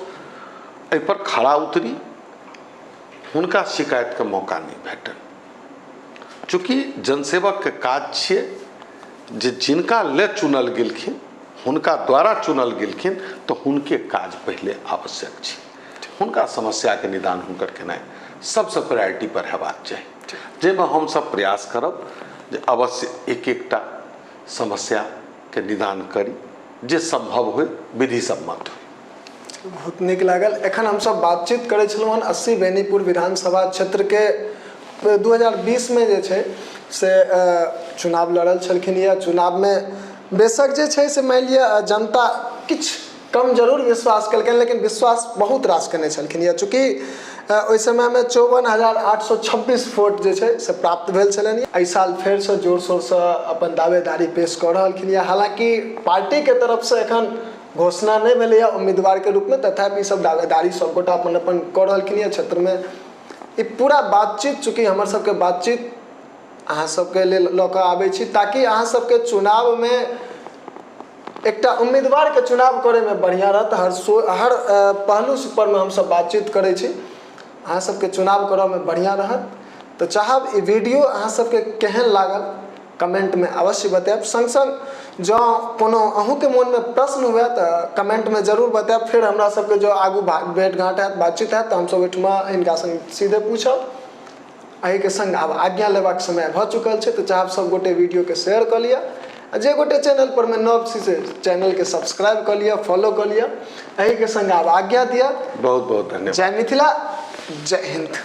एहिपर खरा उतरी, हुनका शिकायतके मौका नहि भेटनि। चूँकि जनसेवकके काज छियै जे जिनका ले चुनल गेलखिन, हुनका द्वारा चुनल गेलखिन, तऽ हुनके काज पहिले आवश्यक छै। हुनका समस्याके निदान हुनकर केनाइ सबसँ प्रायोरिटी पर हेबाक चाही, जाहिमे हमसब प्रयास करब जे अवश्य एक एकटा समस्याके निदान करी, जे सम्भव होइ, विधि सम्मत होइ। बहुत नीक लागल। एखन हमसब बातचीत करै छलहुँ हन 80 बेनीपुर विधानसभा क्षेत्रके 2020 मे जे छै से चुनाव लड़ल छलखिन यऽ। चुनावमे बेशक जे छै से मानि लिअ जनता किछु कम जरूर विश्वास केलकनि, लेकिन विश्वास बहुत रास केने छलखिन यऽ। चूँकि ओहि समयमे 54,826 वोट जे छै से प्राप्त भेल छलनि। एहि साल फेरसँ जोर शोरसँ अपन दावेदारी पेश कऽ रहलखिन यऽ। हालाँकि पार्टीके तरफसँ एखन घोषणा नहि भेलैए उम्मीदवारके रूपमे, तथापि सब दावेदारी सबगोटा अपन अपन कऽ रहलखिन यऽ क्षेत्रमे। ई पूरा बातचीत चूँकि हमर सबके बातचीत अहाँ सबके लेल लऽ कऽ आबै छी ताकि अहाँ सबके चुनावमे एकटा उम्मीदवारके चुनाव करैमे बढ़िआँ रहत। हर पहलू परमे हमसब बातचीत करै छी, अहाँ सबके चुनाव करऽमे बढ़िआँ रहत। तऽ चाहब ई वीडियो अहाँ सबके केहन लागल कमेंटमे अवश्य बतायब। सङ्ग सङ्ग जँ कोनो अहूँके मोनमे प्रश्न हुए तऽ कमेंटमे जरूर बतायब। फेर हमरा सबके जँ आगू भेट घाँट हैत, बातचीत हैत, तऽ हमसब ओहिठमा हिनका सङ्ग सीधे पूछब। एहिके सङ्ग आब आज्ञा लेबाक समय भऽ चुकल छै, तऽ चाहब सब गोटे वीडियोके शेयर कऽ लिअ आ जे गोटे चैनल परमे नव छी से चैनलके सब्सक्राइब कऽ लिअ, फॉलो कऽ लिअ। एहिके सङ्ग आब आज्ञा दिअ। बहुत बहुत धन्यवाद। जय मिथिला, जय हिन्द।